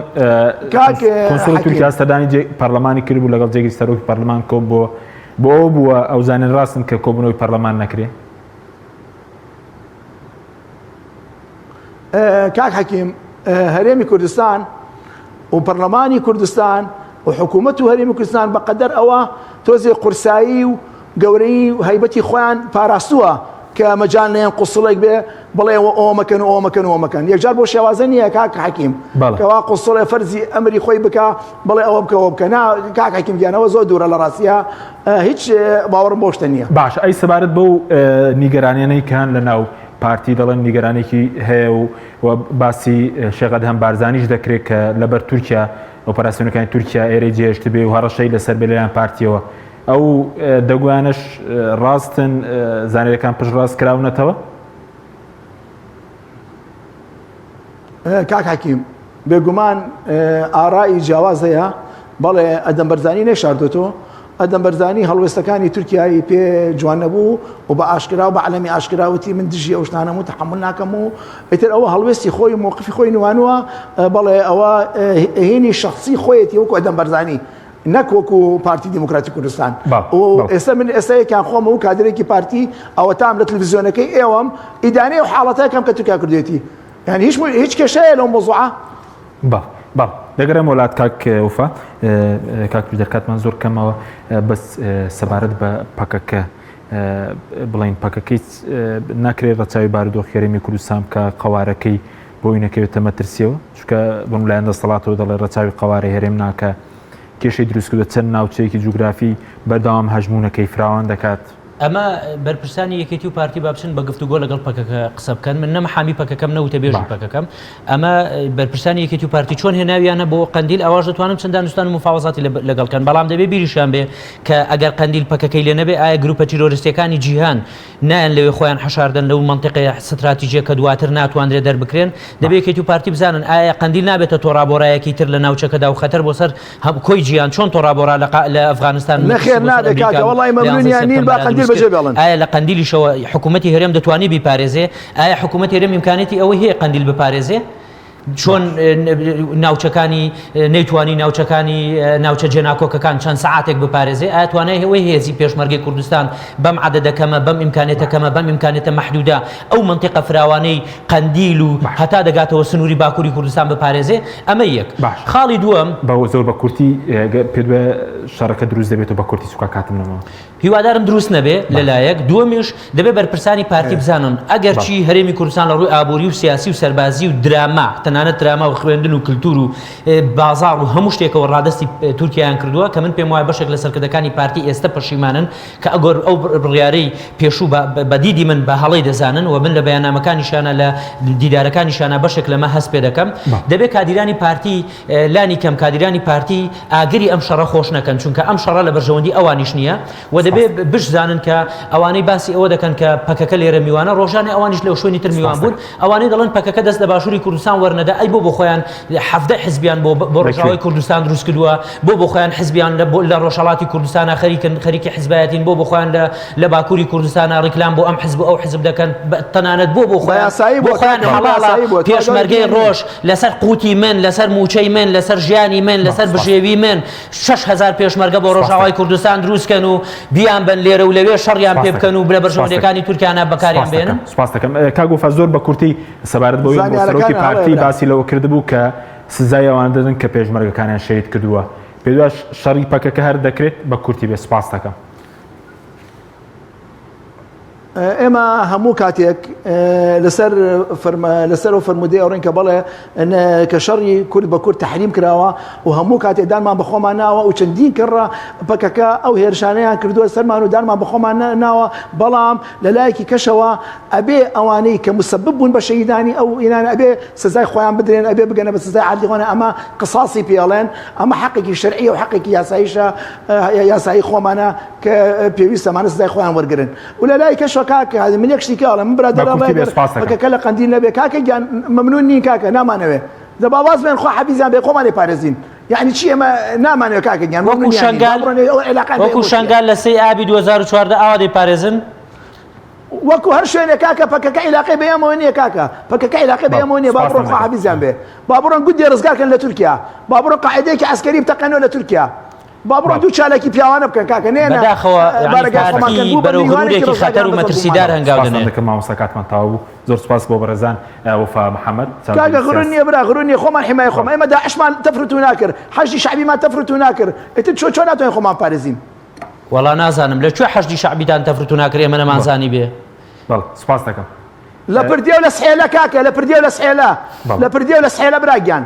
کونسوڵی تورکیا سەردانی پەرلەمانی کردبوو لەگەڵ جێگری سەرۆکی پەرلەمان کۆبووە. بۆ ئەوە بووە ئەو زانین ڕاستن کە کۆبوونەوەی پەرلەمان نەکرێ؟ کاک حەکیم هەرێمی کوردستان و پەرلەمانی کوردستان و حکوومەت و هەرێمی کوردستان بەقەدەر ئەوە تۆزێ قورسایی و گەورەی و هەیبەتی خۆیان پاراستووە کە مەجال نەیەن قوسڵێک بێ بڵێ ئەوە مەکەن و ئەوە مەکەن و ئەوە مەکەن یەکجار بۆ شێوازە نییە کاک حەکیم کەوا قوسڵێ فەرزی ئەمری خۆی بکە بڵێ ئەوە بکە ئەوە بکە نا کاک حەکیم گیانەوە زۆر دوورە لە ڕاستیە هیچ باوەڕم بۆ شتە نییە. باش ئەی سەبارەت بەو نیگەرانیانەی کە هەن لە ناو پارتی دەڵێن نیگەرانێکی هەیە و و باسی شێخ ئەدهەم بارزانیش دەکرێت کە لەبەر تورکیا ئۆپەراسیۆنەکانی تورکیا ئێرەی جێهێشتبێ و هەڕەشەی لەسەر بێ لەلایەن پارتیەوە ئەو دەنگۆیانەش ڕاستن زانیاریەکان پشتڕاست کراونەتەوە؟ کاک حەکیم بێگومان ئارای جیاواز هەیە بەڵێ ئەدەم بەرزانی نەیشاردۆتەوە ئەدەم بەرزانی هەڵوێستەکانی تورکیایی پێ جوان نەبوو و بە ئاشکرا و بە عەلەمی ئاشکرا وتی من دژی ئەو شتانەم و تەحەمول ناکەم و ئیتر ئەوە هەڵوێستی خۆی و مۆقفی خۆی نوانووە بەڵێ ئەوە هینی شخصی خۆیەتی وەکو ئەدەم بەرزانی نەک وەکو پارتی دیموکراتی کوردستان و ئێستا من ئێستا یەکیان خۆم و کادرێکی پارتی ئەوەتام لە تلویزیۆنەکەی ئێوەم ئیدانەی و حاڵەتەکەم کە تورکیا کردێتی یعنی هیچ هیچ کێشەیە لەو مەوزوعە بەڵێ بەڵێ دەگەڕێم وڵات کاک وفا کاک دەرکاتمان زۆر کەمەوە بەس سەبارەت بە پەکەکە بڵین پەکەکەی ناکرێت ڕەچاوی بارودۆخی هەرێمی کوردستان بکە قەوارەکەی بۆی نەکەوێتە مەترسیەوە چونکە بەم لایەن دەسەڵاتەوە دەڵێ ڕەچاوی قەوارەی هەرێم ناکە کێشەی دروست کردوە چەند ناوچەیەکی جوگرافی بەردەوام هەژموونەکەی فراوان دەکات. ئەمە بەرپرسانی یەکێتی و پارتی با بچن بە گفتوگۆ لەگەڵ پەکەکە قسە بکەن من نە محامی پەکەکەم نە وتەبێژی پەکەکەم ئەمە بەرپرسانی یەکێتی و پارتی چۆن هێناویانە بۆ قەندیل ئەواش دەتوانن چەند دانوستان و مفاوەزاتی لەگەڵ کەن بەڵام دەبێ بیریشیان بێ کە ئەگەر قەندیل پەکەکەی لێ نەبێ ئایا گروپە تیرۆریستیەکانی جیهان نایەن لەوێ خۆیان حەشاردەن لەو مەنتیقەیە ستراتیجیە کە دواتر ناتواندرێ دەربکرێن، دەبێ یەکێتی و پارتی بزانن ئایا قەندیل نابێتە تۆرابۆرایەکی تر لە ناوچەکەدا و خەتەر بۆ سەر کۆی جیهان چۆن تۆرابۆرا لە لە ئەفغانستان مەترسی نەخێر بۆ سەر نابێ ئەمریکا کاکە و وەڵی لە یانزەی مەمنونیان نین با سێپتەمبەرا قەندیل دروست بەجێ کرد بێڵن. ئایا لە قەندیلیشەوە حکوومەتی هەرێم دەتوانێ بیپارێزێ؟ ئایا حکوومەتی هەرێم ئیمکانیەتی ئەوەی هەیە قەندیل بپارێزێ؟ چۆن ناوچەکانی نەیتوانی ناوچەکانی ناوچە جێناکۆکەکان چەند سەعاتێک بپارێزێ ئایا توانای هەوەی هێزی پێشمەرگەی کوردستان بەم عەدەدە کەمە بەم ئیمکانێتە کەمە بەم ئیمکانێتە مەحدودە ئەو منطقە فراوانەی قەندیل و هەتا دەگاتەوە سنووری باکووری کوردستان بپارێزێ ئەمە یەک باش خاڵی دووەم بە زۆر بە کورتی پێت وایە شەڕەکە دروست دەبێت و بە کورتی چونکە کاتم نەماوە. هیوادارم دروست نەبێ لەلایەک، دووەمیش دەبێ بەرپرسانی پارتی بزانن ئەگەرچی هەرێمی کوردستان لە ڕووی ئابووری و سیاسی و سەربازی و دراما، تەنانەت دراما و خوێندن و کلتور و بازاڕ و هەموو شتێکەوە ڕادەستی تورکیایان کردووە کە من پێم وایە بەشێک لە سەرکردەکانی پارتی ئێستە پەشیمانن کە ئەگەر ئەو بڕیارەی پێشوو بە دیدی من بە هەڵەی دەزانن و من لە بەیاننامەکانیشیانە لە دیدارەکانیشیانە بەشێک لەمە هەست پێ دەکەم دەبێ کادیرانی پارتی لانی کەم کادیرانی پارتی ئاگری ئەم شەڕە خۆش نەکەن، چونکە ئەم شەڕە لە بەرژەوەندی ئەوانیش نییە و دەبێ بشزانن کە ئەوانەی باسی ئەوە دەکەن کە پەکەکە لێرە میوانە، ڕۆژانێ ئەوانیش لە شوێنی تر میوان بوون، ئەوانەی دەڵێن پەکەکە دەست لە باشووری کوردستان وەرنەدا، ئەی بۆ بۆ خۆیان 17 حزبیان بۆ بۆ ڕۆژاوای کوردستان دروست کردووە، بۆ بۆ خۆیان حزبیان لە لە ڕۆژهەڵاتی کوردستانا خەریکن خەریکی حزبایەتین، بۆ بۆ خۆیان لە لە باکووری کوردستانا ڕیکلام بۆ ئەم حزب و ئەو حزب دەکەن، تەنانەت بۆ بۆ خۆیان بۆ خۆیان حەڵاڵە پێشمەرگەی ڕۆژ لەسەر قوتی من، لەسەر مووچەی من، لەسەر ژیانی من، لەسەر بژێوی من 6000 پێشمەرگە بۆ ڕۆژاوای کوردستان دروست کەن و بیانبەن لێرە و لەوێ شەڕیان پێ بکەن و لە بەرژەوەندیەکانی تورکیانا بەکاریان بێنن. سپاس دەکەم کاک وەفا زۆر بە کورتی سەبارەت بەوەی ئەمڕۆ سەرۆکی پارتی باسی لەوە کردبوو کە سزای ئەوان دەدەن کە پێشمەرگەکانیان شەهید کردووە پێدواش شەڕی پەکەکە هەر دەکرێت بە کورتی بێ سپاس دەکەم. ئێمە هەموو کاتێک لەسەر لەسەر و فەرمودەی ئەوڕین کە بەڵێ کە شەڕی کورد بە کورد تحریم کراوە و هەموو کاتێک دانمان بە خۆمان ناوە و چەندین کڕە پەکەکە ئەو هێرشانەیان کردووە سەرمان و دانمان بە خۆمان ناوە بەڵام لە لایەکی کەشەوە ئەبێ ئەوانەی کە مسبب بوون بە شەهیدانی ئەو ئینان ئەبێ سزای خۆیان بدرێن ئەبێ بگەنە بە سزای عادلی خۆیان ئەمە قساسی پێڵێن ئەمە حەقێکی شەرعیە و حەقێکی یاساییشە یاسایی خۆمانە کە پێویستە ئەمانە سزای خۆیان وەرگرن و لە لای کەشەوە کاکە من یەک شتی کاڵم من برادەر پەکەکە لە قەندیل نەبێ کاکە گیان مەمنون نین کاکە نامانەوێ دە با واز بێن خوا حەفیزیان بێ خۆمان پارێزین یعنی چی ئێمە نامانەوێ کاکە گیان وەکو شەنگال وەکو شەنگال لە سێی ئابی 2014 ئاوا دەیپارێزن وەکو هەر شوێنێ کاکە پەکەکە عیلاقەی بە ئێمەوە نییە کاکە پەکەکە عیلاقەی بە ئێمەوە نییە با بڕۆن خوا حەفیزیان بێ با بڕۆن گوندێ ڕزگار کەن لە تورکیا با بڕۆن قاعدەیەکی عەسکەری بتەقێنەوە لە تورکیا. با بڕۆن دوو چالاکی پیاوانە بکەن کاکە نێنە بەداخەوە یعنی بارەگای خۆمان پارتی کەن بوو بە بەرەو میوانێکی غرورێکی ڕزگاریان خەتەر و بەسەر مەترسیدار بوومانەوە. هەنگاو سپاستان دەنێ. دەکەم مامۆستا کاتمان تەواو بوو زۆر سپاس بۆ بەڕێزان وەفا محەمەد کاکە چاودێری غرور سیاسی. نییە برا غرور نییە خۆمان حمایە خۆمان ئێمە داعشمان تەفرتونا کرد حەشدی شەعبیمان تەفرتونا کرد ئیتر چۆ چۆن ناتوانین خۆمان پارێزین. وەڵا نازانم لە کوێ حەشدی شەعبیتان تەفرتونا کرد ئێمە نەمانزانی بێ. بەڵێ سپاس دەکەم. لە پردێ و لە سحێلە کاکە لە پردێ و لە سحێلە بەڵێ. لە پردێ و لە سحێلە برا گیان.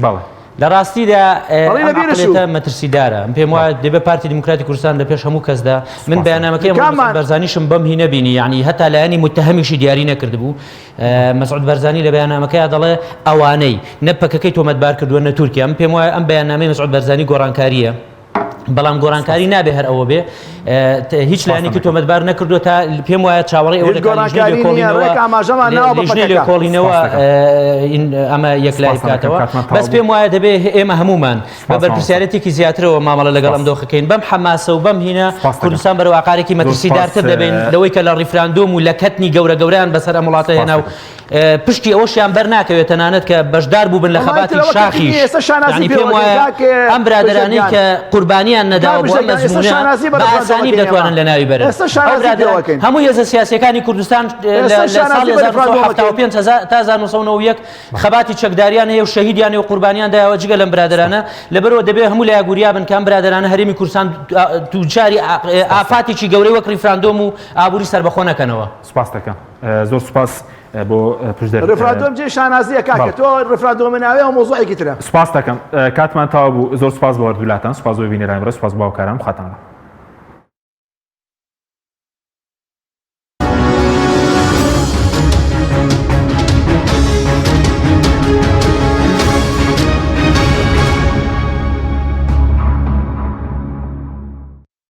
بەڵێ. لە ڕاستیدا بەڵی ئەم لە بیرشوو. عەقڵیەتە مەترسیدارە. من پێم وایە دەبێ پارتی دیموکراتی کوردستان لە پێش هەموو کەسدا من سوپاس. بەیاننامەکەی ئەمڕۆ مەسعود کامان؟ بەرزانیشم بەم هی نەبینی یعنی هەتا لایەنی متهەمیشی دیاری نەکردبوو مەسعود بەرزانی لە بەیاننامەکەیا دەڵێ ئەوانەی نە پەکەکەی تۆمەتبار کردووە نە تورکیا من پێم وایە ئەم بەیاننامەی مەسعود بەرزانی گۆڕانکارییە بەڵام گۆڕانکاری نابێ هەر ئەوە بێ هیچ لایەنێکی تۆمەتبار نەکردووە تا پێم وایە چاوەڕێی ئەوە دەکات لیژنەی لێکۆڵینەوە ئەمە یەکلایی بکاتەوە بەس پێم وایە دەبێ ئێمە هەمومان بە بەرپرسیارەتێکی زیاترەوە مامەڵە لەگەڵ ئەم دۆخەکەین بەم حەماسە و بەم هینە کوردستان بەرەو ئاقارێکی مەترسیدارتر دەبین لەوەی کە لە ڕیفراندۆم و لە کەتنی گەورە گەورەیان بەسەر ئەم وڵاتە هێنا و پشتی ئەوەشیان بەر ناکەوێت تەنانەت کە بەشدار بووبن لە خەباتی شاخیش یانی پێم وایە ئەم برادەرانەی کە قوربانیان نەداوە بۆ ئەم ئەزموونە بە ئاسانی دەتوانن لەناوی بەرن ئەو برادەران هەموو هێزە سیاسیەکانی کوردستان لە ساڵی 1975 تا 1991 خەباتی چەکداریان هەیە و شەهیدیان هەیە و قوربانیان دایەوە جگە لەم برادەرانە لەبەرەوە دەبێ هەموو لایەک وریا بن کە ئەم برادەرانە هەرێمی کوردستان دووچاری ئافاتێکی گەورەی وەک ڕیفراندۆم و ئابووری سەربەخۆ نەکەنەوە. سوپاست دەکەم. زۆر سوپاس بۆ پشدەر. ڕفراندۆم جێی شانازیە کاکە تۆ ڕفراندۆمە ناوێ ئەو مەوزوعێکی ترە. سوپاس دەکەم کاتمان تەواو بوو زۆر سوپاس بۆ هەردوولاتان سوپاس بۆ بینەرانی بەڕێز سوپاس بۆ هاوکارانم خواتان لەگەڵ.